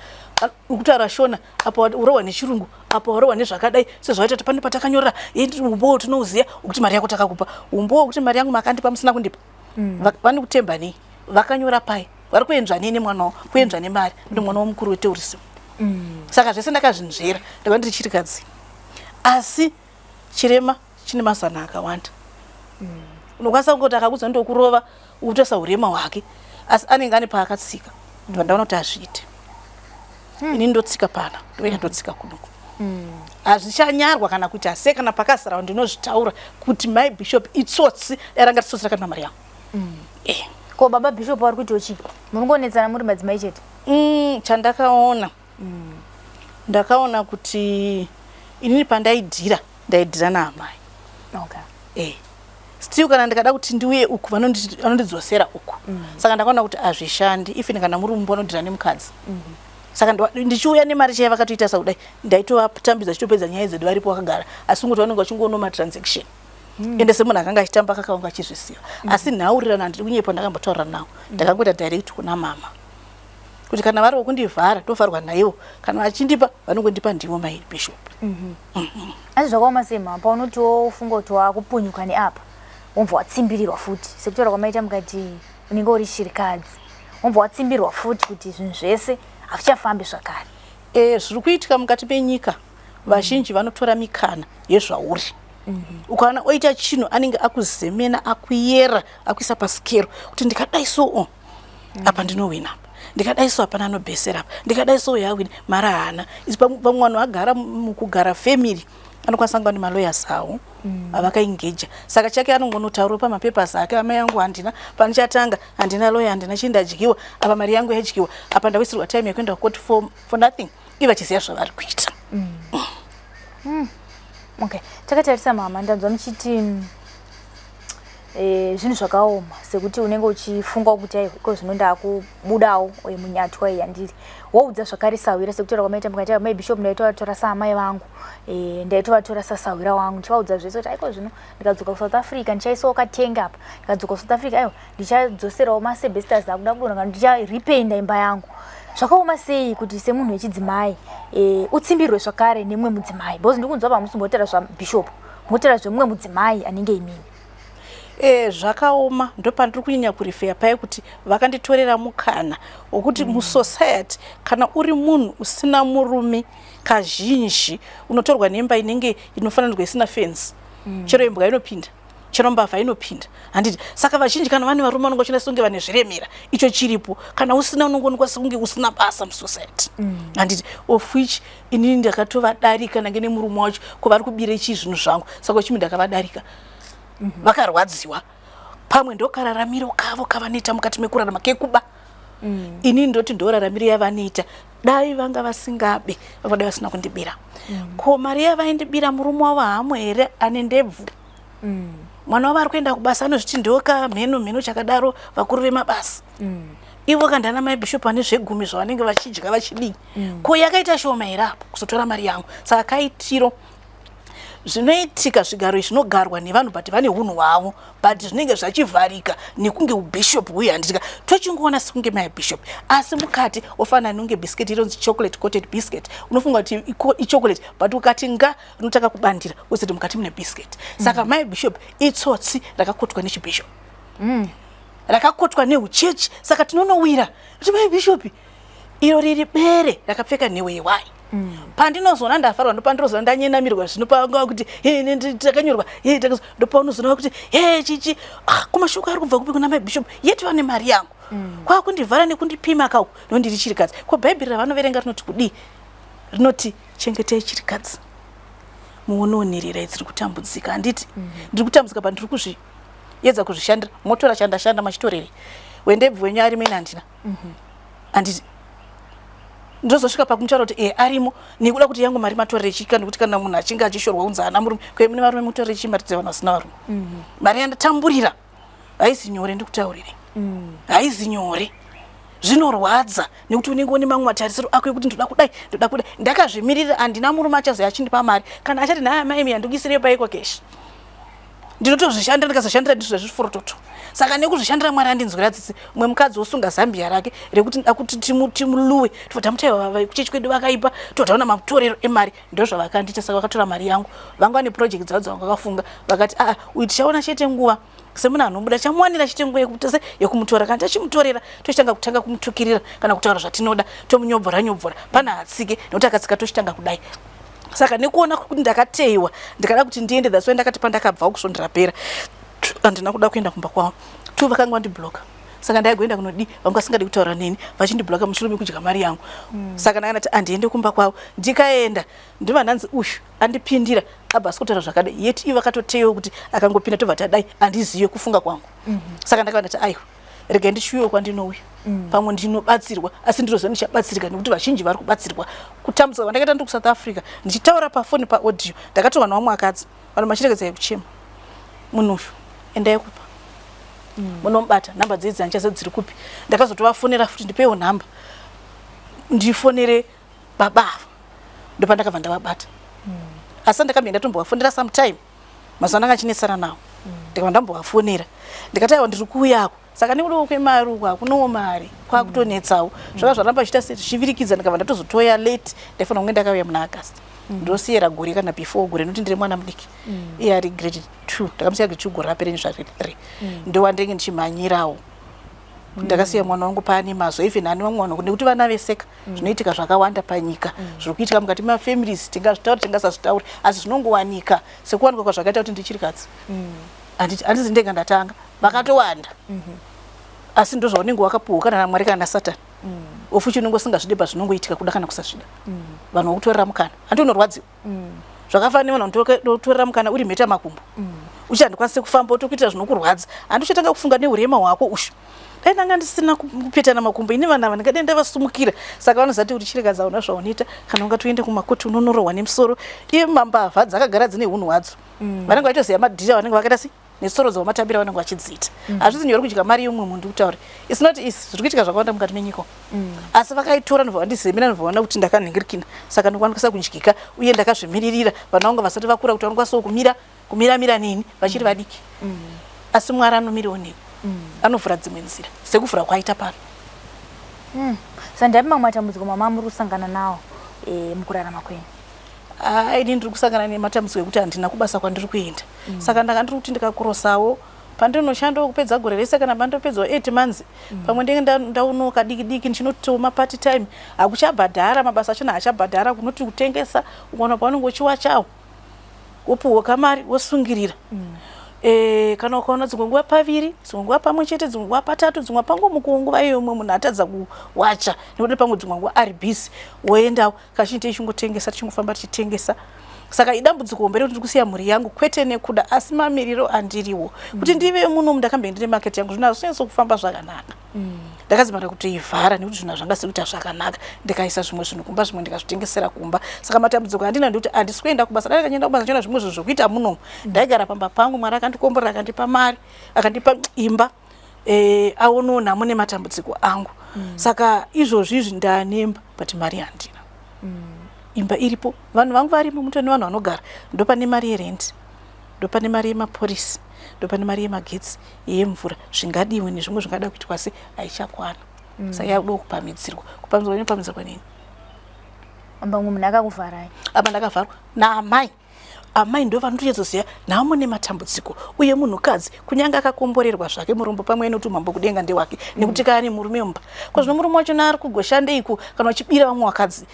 Ukutaura Shona apa urohwa nechirungu, apa warohwa nezvakadai sezvaita kuti pane patakanyorera umbowo tinouziya ukuti mari yako takakupa, umbowo wekuti mari yangu makandipa musina kundipa. Vane kutemba nei? Vakanyora pai? Vari kuenzva nei nemwana wavo? Kuenzva nemari ndi mwana womukuru wetourism. Saka zvese ndakazvinzvera, ndakava ndiri chirikadzi, asi chirema chine mazana akawanda. Unokwanisa kungoti akakudza ndokurova, ukutoisa urema hwake, asi anenge ane paakatsika. Ndobva ndaona kuti hazviite. Ini ndotsika pana, ndouya ndotsika kunoku. Hazvichanyarwa kana kuti ase kana pakazara ndinozvitaura kuti mai Bishop itsotsi, dai ranga ritsotsi rakandipa mari yangu. Ko baba Bishop vari kuitawo chii? Muri kungonetsana muri madzimai chete? Chandakaona, ndakaona kuti inini pandaidhira, ndaidhira naamai. Still kana ndikada kuti ndiuye uku, vanondidzosera uku. Saka ndakaona kuti hazvishandi. Even kana muri mumba unodhira nemukadzi. Saka ndichiuya nemari chaiya vakatoita sakudai, ndaitovatambidza, chitopedza nyaya dzedu varipo vakagara, asi kungoti vanenge vachingoona matransaction. Ende semunhu akanga achitamba kakawanga achizvisiva. Asi nhaurirana, handiri kunyepa, ndakambotaura nawo. Ndakangoita direct kuna mama kuti kana vari vokundivhara ndovharwa naivo, kana vachindipa vanongondipa ndivo mai Bishop. Asi zvakaoma sei mama, paunotiwo ufunga kuti wakupunyuka neapa, wobva watsimbirirwa futi, sekutaura kwamaita mukati unenge uri shirikadzi, wobva watsimbirwa futi kuti zvinhu zvese hazvichafambi zvakare? Zviri kuitika mukati menyika, vazhinji vanotora mikana yezvauri. Ukaona oita chinhu, anenge akuzemena, akuyera, akuisa pasikero kuti ndikadai so o apa ndinowina, apa ndikadai so hapana anobhesera, apa ndikadai so yawina mari haana. Isi pamwe vanhu vagara mukugara family anokwanisa kunga nemalawyers avo avakaengeja, saka chake anongonotaurawo pamapapers ake, amai yangu handina panichatanga, handina lawyer, handina chii, ndadyiwa apa, mari yangu yadyiwa apa, ndawisirwa time yekuenda kukoti for nothing, ivo vachiziva zvavari kuita. Okay, takatarisa mama, ndanzwa muchiti zvinhu zvakaoma sekuti unenge uchifunga kuti aiwa, iko zvino ndakubudawo munyatwa iyi yandiri, woudza zvakare sahwira, sekutaura kwamaita mukati, mai Bishop ndaitovatora saamai vangu, ndaitovatora sasahwira wangu, ndichivaudza zvese kuti aiko zvino ndikadzoka kuSouth Africa ndichaisawo katenga apa, ndikadzoka kuSouth Africa aiwa ndichadzoserawo maasbestos akuda kudonha, kana ndicharepainda imba yangu. Zvakaoma sei kuti semunhu wechidzimai utsimbirwe zvakare nemumwe mudzimai? Because ndikunzwa pamusimbotaura zvabishop, motaura zvemumwe mudzimai anenge imini. Zvakaoma, ndopandiri kunyanya kurefera paye kuti vakanditorera mukana wokuti musociety kana uri munhu usina murume, kazhinji unotorwa nemba inenge inofananirwa isina fenzi. Chero imbwa inopinda, chero mbavha inopinda, handiti? Saka vazhinji kana vane varume vanonge vachiona sekunge vane zviremera, icho chiripo. Kana usina unongoonekwa sekunge usina basa musociety, handiti? Of which inini ndakatovadarika nange nemurume wacho, ko vari kubire chii zvinhu zvangu? Saka uchimi ndakavadarika, vakarwadziwa. Pamwe ndokararamiro kavo kavanoita mukati mekurarama kekuba. Inini ndoti ndoraramiro yavanoita, dai vanga vasingabe vangadai vasina kundibira. Ko mari yavaindibira, murume wavo hamo here ane ndebvu? Mwana wavo ari kuenda kubasa, anozviti ndoka mheno mheno chakadaro, vakuru vemabasa ivo kandana mai Bishop ane zvegumi zvavanenge vachidya vachidii. Ko yakaita shoma here apo kuzotora mari yangu? Saka kaitiro zvinoitika, zvigaro izvi zvinogarwa nevanhu, but vane unhu hwavo, but zvinenge zvachivharika nekunge ubishop huye, handitika? Tochingoona sekunge mai Bishop, asi mukati ofanana nunge biscuit inonzi chocolate coated biscuit. Unofunga kuti ichocolate, but ukati nga rinotanga kubandira, wozoti mukati mune biscuit. Saka mai Bishop itsotsi rakakotwa nechibishop, rakakotwa neuchechi. Saka tinonowira kuti mai Bishop iro riri bere rakapfeka nhewe yewai. Pandinozoona ndafarwa, ndopandinozoona ndanyenamirwa zvino, pangava kuti "Hey, takanyorwa, hey, ndopaunozoona kuti he chichi, ah, kumashoko ari kubva kupi kuna mai Bishop yeti vane mari yangu? Kwakundivhara nekundipima kauku nondiri chirikadzi. Ko bhaibheri ravanoverenga rinoti kudii? Rinoti chengetei chirikadzi, muonewo dziri kutambudzika, handiti? Ndiri kutambudzika pandiri kuzviedza kuzvishandira, motora chandashanda machitorere. Wendebvu wenyu arimo, ini handina, handiti? Ndozosvika pakumutaura kuti e arimo nekuda kuti yangu mari matorere chii? Kana kuti kana munhu achinge achishorwa kunzi haana murume, kwe mune varume, mutorere chii mari dzevanhu vasina varume? Mari yandatamburira. Haisi nyore, ndikutaurire. Haisi nyore, zvinorwadza nekuti unenge une mamwe matarisiro ako ekuti ndoda kudai, ndoda kudai. Ndakazvimirira, handina murume achazouya achindipa mari kana achati, "Nhaya mai, yandikuisirei paiko cash." Ndinotozvishandira, ndikazoshandira ndizvo zvezviforototo. Saka nekuzvishandira, Mwari andinzwira tsitsi. Mumwe mukadzi wosunga zambia rake rekuti nda kuti timuluwe, tobva tamutaiwa kuchechi kwedu vakaipa, tobva taona matorero emari. Ndo zvavakandiita. Saka vakatora mari yangu, vanga vane project dzavo dzavanga vakafunga. Vakati, "Aa, uyu tichaona chete nguva semunhu anobuda, chamuwanira chete nguva yekuita se yekumutora. Kana tachimutorera, tochitanga kutanga kumutukirira kana kutaura zvatinoda, tomunyobvora nyobvora pana hatsike, nekuti akatsika tochitanga kudai." Saka nekuona kuti ndakateiwa, ndikada kuti ndiende. That's why ndakati pandakabva kusvondo rapera, handina kuda kuenda kumba kwavo. Tu vakanga vandibloka, saka ndaigoenda kunodi vanga vasingadi kutaura neni, vachindibloka mushure mekudya mari yangu. Saka ndakandati handiende kumba kwavo. Ndikaenda, ndova ndanzi uyu andipindira, abva asi kutaura zvakadai, yet ivo vakatoteiwa kuti akangopinda tobva tadai. Handizive kufunga kwangu. Saka ndakava ndati, "Aiwa, regai ndichiuyewo kwandinouya. Pamwe ndinobatsirwa." Asi ndinoziva ndichabatsirika nekuti vazhinji vari kubatsirwa. Kutambudzika kwandakaita ndiri kuSouth Africa, ndichitaura pafoni paaudio, ndakatorwa nevamwe vakadzi, vanhu vachiregedzai kuchema, "Munhu uyu endai kupa munomubata, nhamba dzedzi handichaziva dziri kupi." Ndakazotovafonera futi, "Ndipeiwo nhamba ndifonere baba ava." Ndopandakabva ndavabata. Asi ndakambe ndatombovafonera sometime mazuva andanga achinetsana nawo. Ndikabva ndambovafonera, ndikati, "Aiwa, ndiri kuuyako." Saka nekudawo kwemari uku, hakunowo mari, kwakutonetsawo. Zvaka zvaramba zvichiita zvichivirikidza. Ndikabva ndatozotoya late. Ndaifanira kunge ndakauya muna August. Ndosiyera gore kana before gore, nekuti ndiri mwana mudiki. Iye ari grade 2, ndakamusiya grade 2 gore rapere nezvarire. Ndowandenge ndichimhanyirawo. Ndakasiya mwana wangu paane mazuva, even ane vamwe vanhu, nekuti vana veseka. Zvinoitika zvakawanda panyika, zviri kuitika mukati mafamilies, tingazvitauri, tingasazvitauri, asi zvinongowanika sekuwanikwa kwazvakaita kuti ndichiri kadzi. Handiti handizi ndega ndatanga, vakatowanda. Asi ndo zvaunenge wakapuhwa kana naMwari kana naSatani, ofuchi unenge usingazvide, pazvinongoitika kuda kana kusazvida. Vanhu vokutorera mukana, handi unorwadziwa? Zvakafanana nevanhu vanotorera mukana uri mheta makumbo, uchi handikwanisi kufamba, otokuitira zvinokurwadza. Handi uchatanga kufunga neurema hwako, ushu dai ndanga ndisina kupetana makumbo ine vanhu ava, ndingadai ndavasumukira. Saka vanozati kuti chirekadza, una zvaunoita, kana ungatoende kumakoti unonorohwa nemusoro. Iye mambavha dzakagara dzine unhu hwadzo. Vanenge vachitoziva madhira vanenge vakaita sei nesoro dzavamatambira vanenge vachidziita. Hazvisi nyore kudya mari yomumwe munhu, ndikutaura it's not easy. Zviri kuitika zvakawanda mukati menyika. Asi vakaitora, ndobva vandizemera, ndobva vaona kuti ndakanhingirikina, saka ndokwanisa kudyika uye ndakazvimiririra. Vana vangu vasati vakura kuti vanokwanisawo kumira kumiramira neni, vachiri vadiki. Asi Mwari anomirawo neni, anovhura dzimwe nzira sekuvhura kwaita pano. Saka ndapi mamwe matambudziko mama muri kusangana nawo mukurarama kwenyu? Ini ndiri kusangana nematambudziko ekuti handina kubasa kwandiri kuenda. Saka ndanga ndiri kuti ndikakurosawo pandinoshandawo kupedza gore rese kana pandopedzawo 8 months, pamwe ndenge ndaonawo kadiki diki ndichinotowo mapart time. Hakuchabhadhara, mabasa achona haachabhadhara. Kunoti kutengesa, ukaona paunenge uchiwachawo, wopuhwa kamari, wosungirira. Kana ukaona dzimwe nguva paviri, dzimwe nguva pamwe chete, dzimwe nguva patatu, dzimwe pangomukuwo nguva iyoyo mumwe munhu atadza kuwacha nekuti pamwe dzimwe nguva ari busy, woendawo. Kazhinji tichingotengesa, tichingofamba tichitengesa. Saka idambudziko hombe rekuti ndiri kusiya mhuri yangu, kwete nekuda, asi mamiriro andiriwo kuti ndive muno. Ndakambe ndine market yangu, zvinhu hazvinyatso kufamba zvakanaka. Ndakadzimara kutoivhara nekuti zvinhu hazvangasi kuita zvakanaka. Ndikaisa zvimwe zvinhu kumba, zvimwe ndikazvitengesera kumba. Saka matambudziko andina ndekuti handisi kuenda kubasa. Dai ndakaenda kubasa, ndichiona zvimwe zvinhu zvokuita munomu. Ndaigara pamba pangu, Mwari akandikomborera, akandipa mari, akandipa imba, aonawo nhamo nematambudziko angu. Saka izvozvi izvi ndanemba, but mari handina. Imba iripo, vanhu vangu varimo, mutoni vanhu vanogara. Ndopane mari yerent, ndopane mari yemaporisi, ndopane mari yemagetsi, yemvura, zvingadiwe nezvimwe zvingada kuitwa se haichakwana. Saka yakuda kupamidzirwa. Kupamidzirwa inopamidzirwa nini? Pamwe munhu akakuvharai. Apa ndakavharwa naamai. Amai ndo vanotonyatsoziva nhamo nematambudziko. Uye munhukadzi kunyange akakomborerwa zvake, murombo pamwe nekuti umambo kudenga ndewake, nekuti kana ane murume mumba kwazvino, murume wacho ari kugoshandeiko kana uchibira vamwe vakadzi?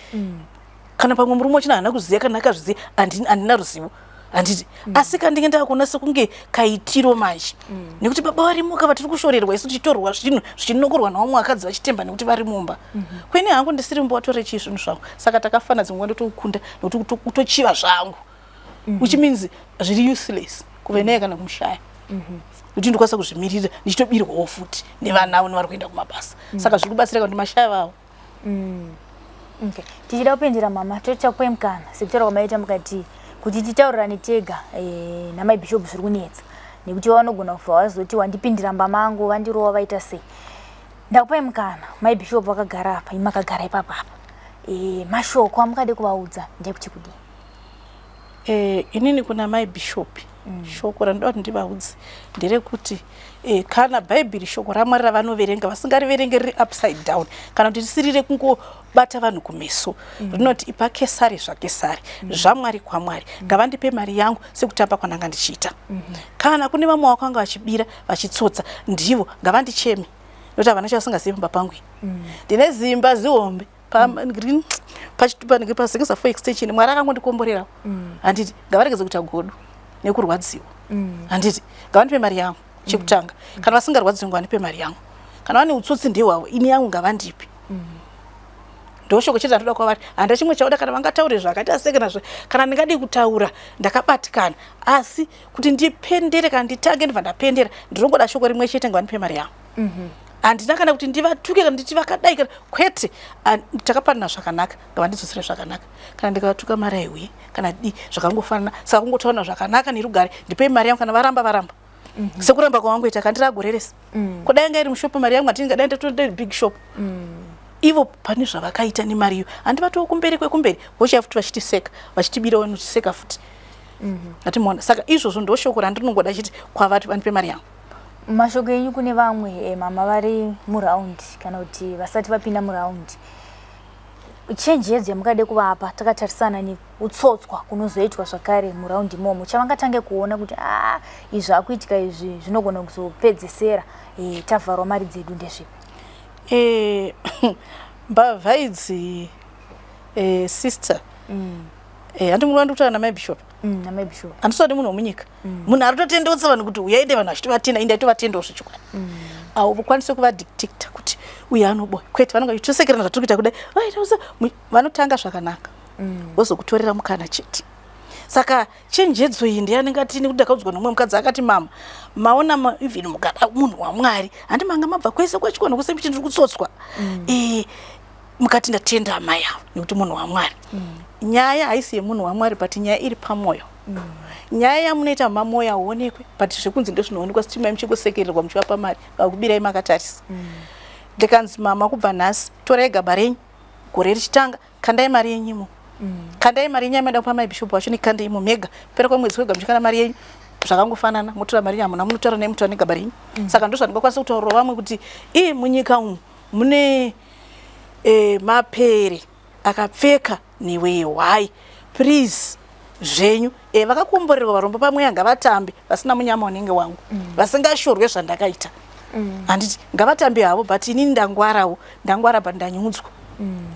Kana pamwe murume wachona haana kuziva, kana akazviziva, handina ruzivo, handiti? Asi kandinge ndakuona sekunge kaitiro manje, nekuti baba varimuka vatiri kushorerwa isu, tichitorwa zvinhu, zvichinokorwa navamwe vakadzi vachitemba nekuti vari mumba. Kwene hangu ndisiri mumba, watore chii zvinhu zvangu? Saka takafana, dzimwe nguva ndotokunda nekuti kutochiva zvangu, which means zviri useless kuve naye kana kumushaya, kuti ndokwanisa kuzvimirira ndichitobirwawo futi nevana avo nevari kuenda kumabasa. Saka zviri kubatsira kuti mashaya vavo. Okay. Tichida kupindira mama, tochakupai mukana sekutaura kwamaita mukati kuti titaurirane tega namai Bishop zviri kunetsa. Nekuti vanogona kubva vazoti wandipindira mba mangu, vandirova, vaita sei. Ndakupai mukana, mai Bishop vakagara apa, imi makagara ipapa apa. Mashoko amungade kuvaudza ndekuti kudii? Inini kuna mai Bishop, shoko randinoda kuti ndivaudze nderekuti kana Bhaibheri shoko raMwari ravanoverenga vasingariverenge riri upside down kana kuti risiri rekungobata vanhu kumeso, rinoti ipa Kesari zvaKesari, zvaMwari kwaMwari. Ngavandipe mari yangu sekutamba kwananga ndichiita. Kana kune vamwe vakanga vachibira vachitsotsa, ndivo ngavandicheme, nokuti havana chavasingazivi pamba pangu. Ndine zimba zihombe pazengeza 4 extension, Mwari akangondikomborerawo. Handiti ngavaregedze kuita godo nekurwadziwa. Handiti ngavandipe mari yangu chekutanga. Kana vasingarwadziwi, ngavandipe mari yangu. Kana vane utsotsi ndehwavo, ini yangu ngavandipe. Ndoshoko chete randoda kwavari, handa chimwe chauda. Kana vangataure zvakaita sei, kana kana ndingadii kutaura ndakabatikana, asi kuti ndipendere kana nditange ndibva ndapendera, ndinongoda shoko rimwe chete: ngavandipe mari yangu. Handina kana kuti ndivatuke kana nditi vakadai kana kwete. Takapanana zvakanaka, ngavandidzosere zvakanaka. Kana ndikavatuka, mari haiuye, kana di zvakangofanana. Saka kungotaura zvakanaka nerugare, ndipei mari yangu. Kana varamba, varamba. Sekuramba kwavangoita kandira gore rese. Kudai yanga iri mushopu mari yangu, handingadai ndatoenda big shop. Ivo pane zvavakaita nemari iyo, handivatowo kumberi kwekumberi vochiya futi vachitiseka, vachitibira, vanotiseka futi atimuona. Saka izvozvo ndo shoko randinongoda chiti kwavari, vandipe mari yangu. Mashoko enyu kune vamwe mama vari muraundi kana kuti vasati vapinda muraundi, chenjedzo yamungade kuvapa takatarisana neutsotswa kunozoitwa zvakare muraundi imomo, chavangatange kuona kuti a izvi zvakuitika izvi zvinogona kuzopedzesera tavharwa mari dzedu, ndezvipi? Mbavha idzi, sister, handi muri vandikutaura namai Bishop? Namai Bishop. Handisati munhu wemunyika, munhu ari kutotendeutsa vanhu kuti uyaende, vanhu vachitovatenda, inde aitovatendawo zvechokwadi. Avo vokwanise kuvadictate kuti uyu anoboya, kwete. Vanonga vachitosekerana zvatiri kuita kudai. Vanotanga zvakanaka, vozokutorera mukana chete. Saka chenjedzo iyi ndeyaningati nekuti ndakaudzwa nomumwe mukadzi akati, "Mama, maona even mukada munhu waMwari, handi manga mabva kwese kwachikona kwese muchi ndiri kutsotswa, mukati ndatenda amai avo nekuti munhu waMwari." Nyaya haisi yemunhu waMwari, but nyaya iri pamwoyo. Nyaya yamunoita mamwoyo hauonekwe, but zvekunzi ndozvinoonekwa. Sitimai muchingosekererwa muchivapa mari, vakubirai makatarisa. Ndikanzi, "Mama, kubva nhasi torai gaba renyu, gore richitanga kandai mari yenyimo, kandai mari yenyu yamaida kupa mai Bishop vacho, nekandei imo mega. Pera kwemwedzi wega muchikanda mari yenyu, zvakangofanana, motora mari yenyu, hamuna munotaura naye, mutora negaba renyu." Saka ndo zvandingakwanisa kutaurira vamwe kuti ii munyika umu mune mapere akapfeka newehwai. Please zvenyu, vakakomborerwa varombo pamweya, ngavatambe vasina munyama unenge wangu, vasingashorwe zvandakaita. Handiti ngavatambe havo, but inini ndangwarawo, ndangwara, but ndanyudzwa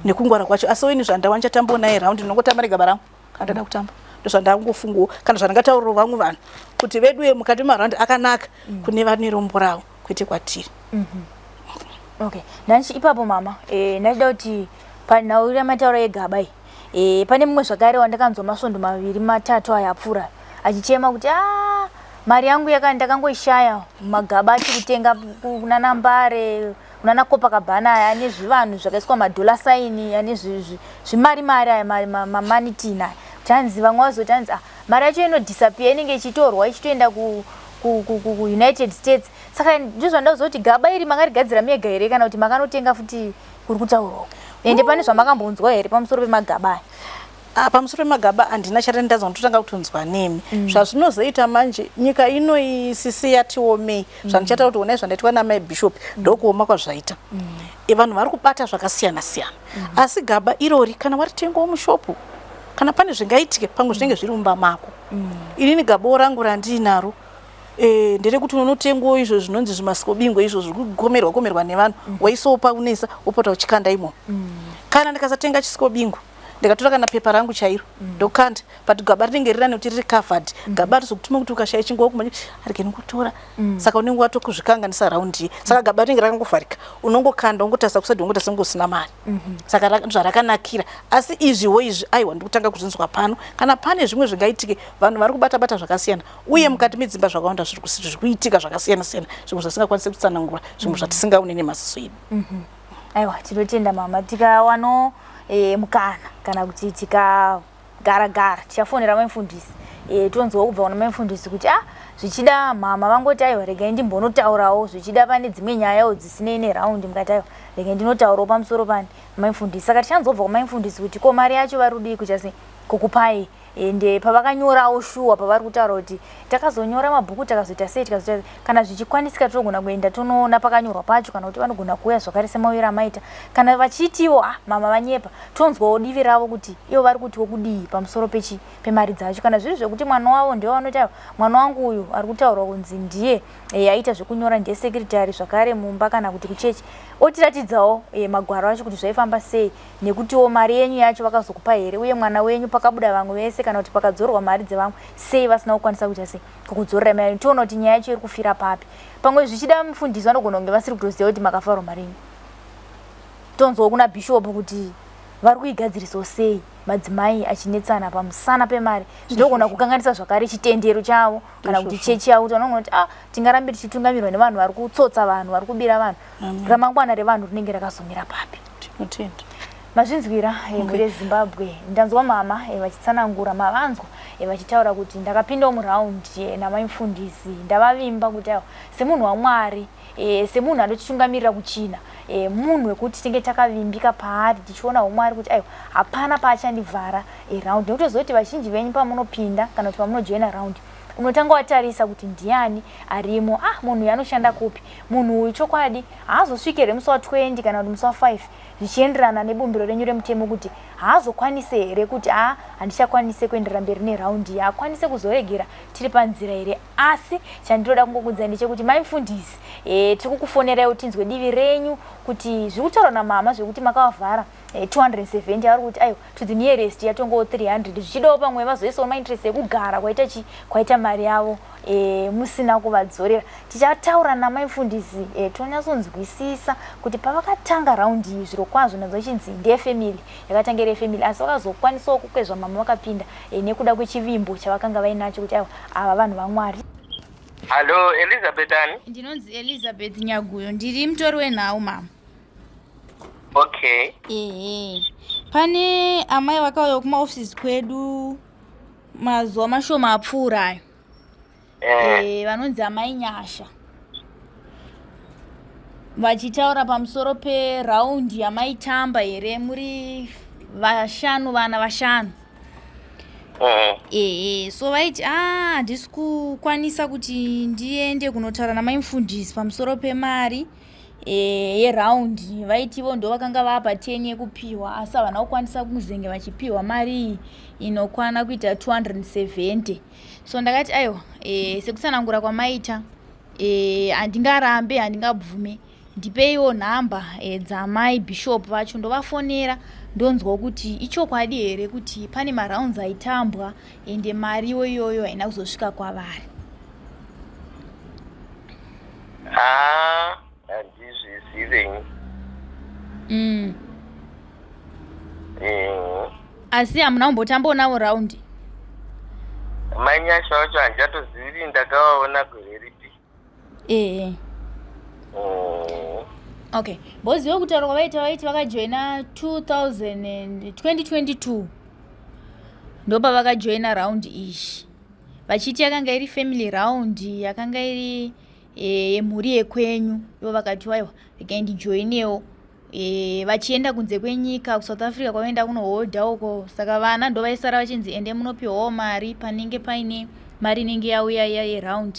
nekungwara kwacho. Asi ini zvandawa ndichatambawo naye round, ndinongotamba negaba rangu kana ndada kutamba. Ndozvandangofungawo kana zvandingataurirawo vamwe vanhu kuti veduwe, mukati memaraundi akanaka kune vane rombo ravo, kwete kwatiri. Okay, ndanchi ipapo mama, ndachida kuti panhau yamataura yegaba iyi, pane mumwe zvakare wandakanzwa masvondo 2 3 aya apfuura achichema kuti a mari yangu yaka ndakangoishaya mumagaba achiri kutenga kunana Mbare, kunana Copacabana aya ane zvivanhu zvakaiswa madollar sign, ane zvimari mari aya, mamanitin aya, kuti hanzi vamwe vazoti hanzi ah, mari yacho inodisappear, inenge ichitorwa ichitoenda kuUnited States. Saka ndizvo kuti gaba iri makarigadzira mega here kana kuti makanotenga futi kuri kutaurwa? Ende pane zvamakambonzwa here pamusoro pemagaba aya? Ah, pamusoro pemagaba handina chati ndanzwa, ndotanga kutonzwa nemi. Zvazvinozoita manje, nyika ino isisi yatiomei. Zvandichataura kuti onai zvandaitwa namai Bishop, ndokuoma kwazvaita. Vanhu vari kubata zvakasiyana siyana, asi gaba irori kana waritengawo mushopu, kana pane zvingaitike, pamwe zvinenge zviri mumba mako. Inini gabo rangu randiinaro nderekuti unotengwawo izvo zvinonzi zvimasikobingo izvo zviri kugomerwa komerwa nevanhu, waisawo paunesa, wopota uchikanda imomo. Kana ndikasatenga chisikobingo, ndikatora kana pepa rangu chairo, ndokanda, but gaba rinenge rira nekuti riri covered. Gaba rizokutuma kuti ukashaya chinguva kumanya arege nokutora, saka unenge watokuzvikanganisa raundi. Saka gaba rinenge rakangovharika, unongokanda, ungotarisa kusadi, ungotarisa kunge usina mari. Saka zvarakanakira. Asi izviwo izvi, aiwa, ndikutanga kuzvinzwa pano. Kana pane zvimwe zvingaitike, vanhu vari kubata bata zvakasiyana, uye mukati medzimba zvakawanda zviri kuitika zvakasiyana siyana, zvimwe zvatisingakwanisi kutsanangura, zvimwe zvatisingaoni nemaziso edu. Aiwa, tinotenda mama. Tikawano mukana kana kuti tikagara gara, tichafonera vamufundisi. E, tonzwa kubva kuna mai mufundisi kuti ah zvichida mama vangoti aiwa regai ndimbonotaurawo zvichida pane dzimwe nyayawo dzisinei neraundi mukati aiwa regai ndinotaurawo pamusoro pani mai mufundisi. Saka tichanzobva kumai mufundisi kuti ko mari yacho vari kudii kuita sei kukupai ende pavakanyorawo shuwa pavari kutaura kuti takazonyora mabhuku takazoita sei tikazoita kana zvichikwanisika tinogona kuenda tonoona pakanyorwa pacho kana kuti vanogona kuuya zvakare semauyiro amaita kana vachitiwo ah mama vanyepa tonzwawo divi ravo kuti ivo vari kutiwo kudii pamusoro pechi pemari dzacho kana zviri zvekuti mwana wavo ndivo vanoti aiwa mwana wangu uyu ari kutaurwa kunzi ndiye e, aita zvekunyora ndiye sekretary zvakare mumba kana kuti kuchechi otiratidzawo e, magwaro acho kuti zvaifamba sei nekutiwo mari yenyu yacho vakazokupa here uye mwana wenyu pakabuda vamwe vese kana kuti pakadzorwa mari dzevamwe sei vasina kukwanisa kuita sei kukudzorera mari tiona kuti nyaya yacho iri kufira papi pamwe zvichida mufundisi vanogona kunge vasiri kutoziva kuti makafarwa mari yenyu tonzwawo kuna bishop kuti vari kuigadzirisawo sei madzimai achinetsana pamusana pemari zvinogona kukanganisa zvakare chitendero chavo kana kuti chechi yavo kuti vanogona kuti ah tingarambe tichitungamirwa nevanhu vari kutsotsa vanhu vari kubira vanhu ramangwana revanhu rinenge rakazomira papi tinotenda mazvinzwira eh, mhuri yezimbabwe ndanzwa mama eh, vachitsanangura mavanzwa eh, vachitaura kuti ndakapindawo muround namai mufundisi ndavavimba kuti aiwa semunhu wamwari semunhu anotitungamirira kuchina munhu wekuti tinge takavimbika paari tichiona umwari kuti aiwa hapana paachandivhara round nekutoziva kuti vazhinji venyu pamunopinda kana kuti pamunojoina round unotanga watarisa kuti ndiani arimo ah munhu uyu anoshanda kupi munhu uyu chokwadi haazosviki here musi wa20 kana kuti musi wa5 zvichienderana nebumbiro renyu remutemo kuti haazokwanise here kuti a handichakwanise kuenderera mberi neraundi iyi haakwanise kuzoregera tiri panzira here asi chandinoda kungokudzai ndechekuti mai mufundisi e, tiri kukufonerai tinzwe divi renyu kuti zviri kutaurwa namama zvekuti makavavhara e, 270 vari kuti aiwa to the nearest yatongowo 300 zvichidawo pamwe vazoisawo mainterest ekugara kwaita chi kwaita mari yavo e, musina kuvadzorera tichataura namai mufundisi e, tonyatsonzwisisa kuti pavakatanga raundi iyi zviro kwazvo nadzo chinzi ndeyefamily yakatanga iri yefamily asi vakazokwanisawo kukwezva mama vakapinda e, nekuda kwechivimbo chavakanga vainacho kuti aiwa ava vanhu vamwari Hallo, Elizabeth ani? Ndinonzi Elizabeth Nyaguyo, ndiri mutori wenhau mama. Okay. Ehe. Pane amai vakauya kumaofisi kwedu mazuva mashoma apfuura ayo. Eh. Vanonzi amai Nyasha. Vachitaura pamusoro peraundi yamaitamba here muri vashanu vana vashanu. Ehe, so vaiti ah handisi kukwanisa kuti ndiende kunotaura namai mufundisi pamusoro pemari e, yeraundi vaiti ivo ndo vakanga vapa 10 yekupiwa asi havana kukwanisa kuzenge vachipiwa mari iyi inokwana kuita 270 so ndakati aiwa e, sekutsanangura kwamaita e, handingarambe handingabvume ndipeiwo nhamba e, dzamai bishop vacho ndovafonera ndonzwa kuti ichokwadi here kuti pane marounds aitambwa ende mariwo iyoyo haina kuzosvika kwavari Ah, handizvizive. Asi hamuna kumbotambawo navo raundi? Mai Nyasha wacho handichatozivi ndakavaona gore ripi. Ehe. Okay, bozive kutaura kwavaita vaiti vakajoina 2000 2022 ndopavakajoina round iyi vachiti yakanga iri family round yakanga iri yemhuri yekwenyu ivo vakati waiwa regai ndijoinewo e, vachienda kunze kwenyika kusouth africa kwavaenda kunohodha uko saka vana ndovaisara vachinzi ende munopiwawo mari panenge paine mari inenge yauya iya yeround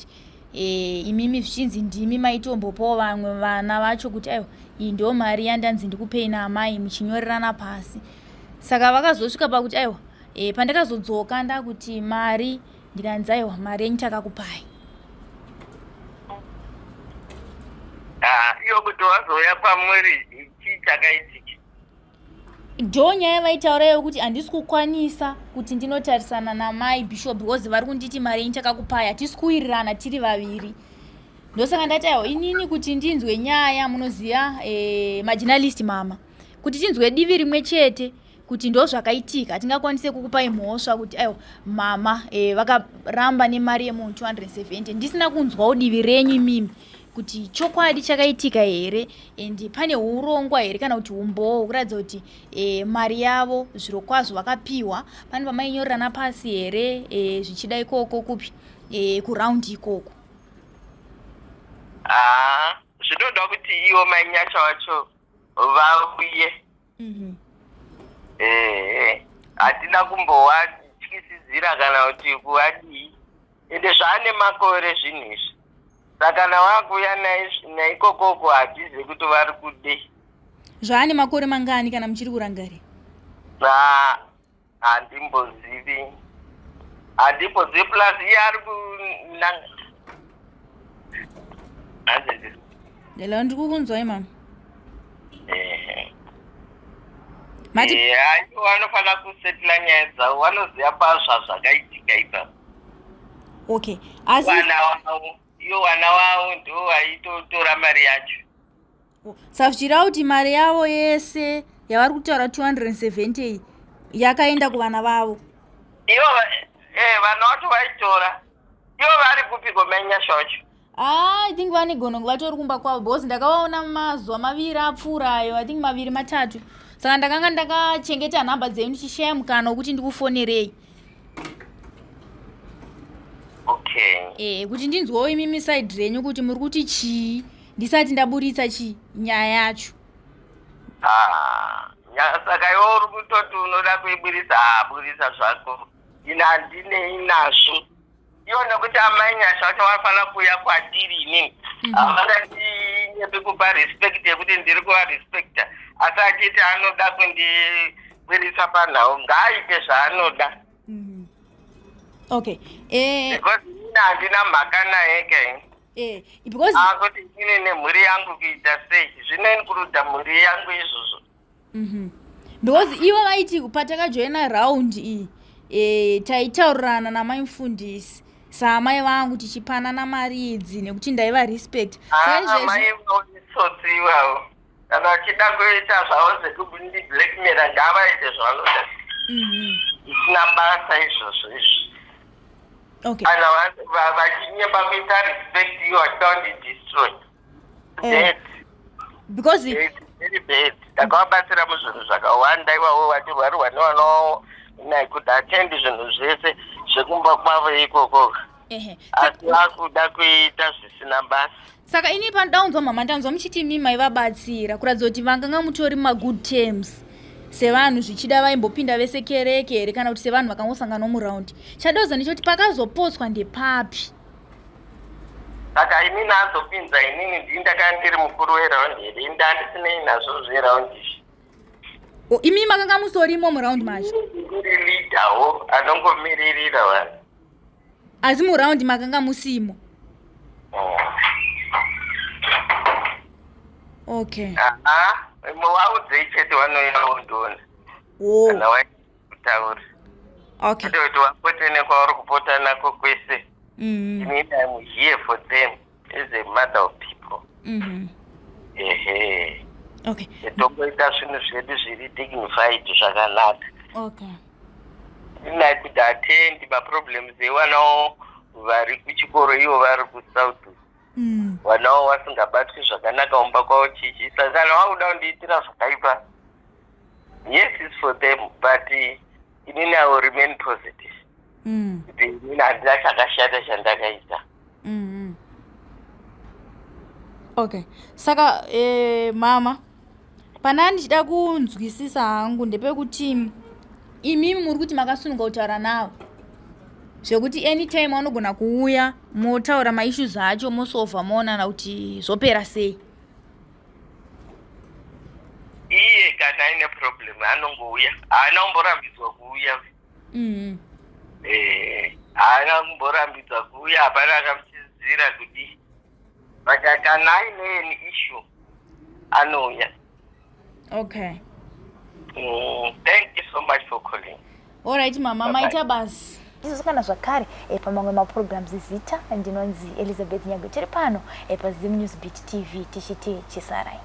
e, imimi zvichinzi ndimi maitombopawo vamwe vana vacho kuti aiwa iyi ndiyo mari yandanzi ndikupei naamai muchinyorerana pasi saka vakazosvika pakuti aiwa e, pandakazodzoka ndakuti mari ndikanzi aiwa mari yenyu takakupai Ah, iyo kuti wazouya pamuri chii chakaitika ndo nyaya vaitaura yokuti handisi kukwanisa kuti ndinotarisana namai bishop because vari kunditi mari yenyu takakupai hatisi kuwirirana tiri vaviri ndosaka ndati aiwa inini kuti ndinzwe nyaya munoziva e, majournalist mama kuti tinzwe divi rimwe chete kuti ndo zvakaitika hatingakwanise kukupai mhosva kuti aiwa mama e, vakaramba nemari yemunhu 270 ndisina kunzwawo divi renyu imimi kuti chokwadi chakaitika here and pane urongwa here kana kuti umbowo hwekuratidza kuti e, mari yavo zvirokwazvo vakapiwa pane pamainyorerana pasi here e, zvichida ikoko kupi e, kuraundi ikoko. Haa zvinoda kuti ivo mainyasha wacho vauye. Ehe hatina kumbowatyisidzira kana kuti kuvadii ende zvaane makore zvinhu izvi saka kana wakuuya naikokoko hatizive kuti vari kudei. Zvaane makore mangani kana muchiri kurangarira? Handimbozivi, handimbozivi plus iye ari kunanga. Hello, ndiri kukunzwai mama. Mati aiwa vanofanira kusetla nyaya dzavo, vanoziva pazvazvakaitika ipapo. Okay, asi vana wavo, ivo vana vavo ndivo vaitotora mari yacho. Saka zvichireva kuti mari yavo yese yavari kutaura 270 iyi yakaenda kuvana vavo. Ivo vana vacho vaitora. Ivo vari kupiko mainyasha wacho? Ah, I think vane gono vatori kumba kwavo because ndakavaona mazuva maviri apfuura ayo, I think maviri matatu. Saka ndakanga ndakachengeta nhamba dzenyu ndichishaya mukana wekuti ndikufonerei. Okay. Kuti ndinzwewo imimi side renyu kuti muri kuti chii ndisati ndaburitsa chi nyaya yacho. Ah, saka iwe uri kutoti unoda kuiburisa, ah, burisa zvako. Ini handinei nazvo. Ivo nekuti amai Nyasha vacho vanofanira kuuya kwandiri inini. Havangatinyepi kupa respect yekuti ndiri kuvarespecta, asi achiti anoda kundiburitsa panhau, ngaaite zvaanoda. Okay. Because inini handina mhaka naye ke. Because Akuti inini nemhuri yangu kuita sei, zvinoincluda mhuri yangu izvozvo. Because ivo vaiti patakajoina round iyi taitaurirana namai mufundisi saamai vangu tichipanana mari idzi nekuti ndaiva respect. Amai itsotsi ivavo, kana vachida kuita zvavo zvekundiblackmaila ngavaite zvavanoda, isina basa izvozvo izvi. Kana vachinyemba kuita respect ivo vachida kundidestroy. Bad. Because It's very bad. Ndakavabatsira muzvinhu zvakawanda ivavo vachirwarirwa nevana vavo. I could attend zvinhu zvese zvekumba kwavo ikoko. Asi vakuda kuita zvisina basa. Saka ini pandaunzwa mama, ndanzwa muchiti imi maivabatsira kuratidza kuti vanganga mutori magood terms sevanhu, zvichida vaimbopinda vese kereke here kana kuti sevanhu vakangosangana muraundi. Chadoza ndechekuti pakazopotswa ndepapi? Saka inini azopinza inini ndini ndakanga ndiri mukuru weraundi here? Ini ndandisinei nazvo zveraundi izvi. Imi makanga musorimo muraundi macho? Ndiri leaderwo anongomiririra vanhu. Asi muraundi makanga musimo? Okay. Aha, waudzei chete vanouya vondiona. Kana waikutaura. Okay. Kwete kuti wapote nekwauri kupota nako kwese. Inini I'm here for them as a mother of people. Ehe. Okay. Tongoita zvinhu zvedu zviri dignified zvakanaka. Okay. Ini I could attend maproblems evanawo vari kuchikoro ivo vari kuSouth. Vanawo vasingabatwi zvakanaka mumba kwavo chichi. Saka kana vakuda kundiitira zvakaipa, yes, it's for them, but inini I will remain positive. Kuti inini handina chakashata chandakaita. Okay. Saka mama, pana ndichida kunzwisisa hangu ndepekuti imimi muri kuti makasununga kutaura navo zvekuti anytime vanogona kuuya motaura maissues acho mosolva moonana kuti zvopera sei. Iye kana aine problem anongouya, haana kumborambidzwa kuuya. Haana kumborambidzwa kuuya, hapana akamuchidzira kudii. But kana aine an issue anouya. Okay. Thank you so much for calling. Alright mama, Bye-bye. maita basi. Tizosangana zvakare pamamwe maprograms. Zita ndinonzi Elizabeth Nyagwe, tiri pano paZim News Beat TV tichiti chisarai.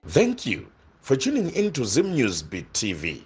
Thank you for tuning in to Zim News Beat TV.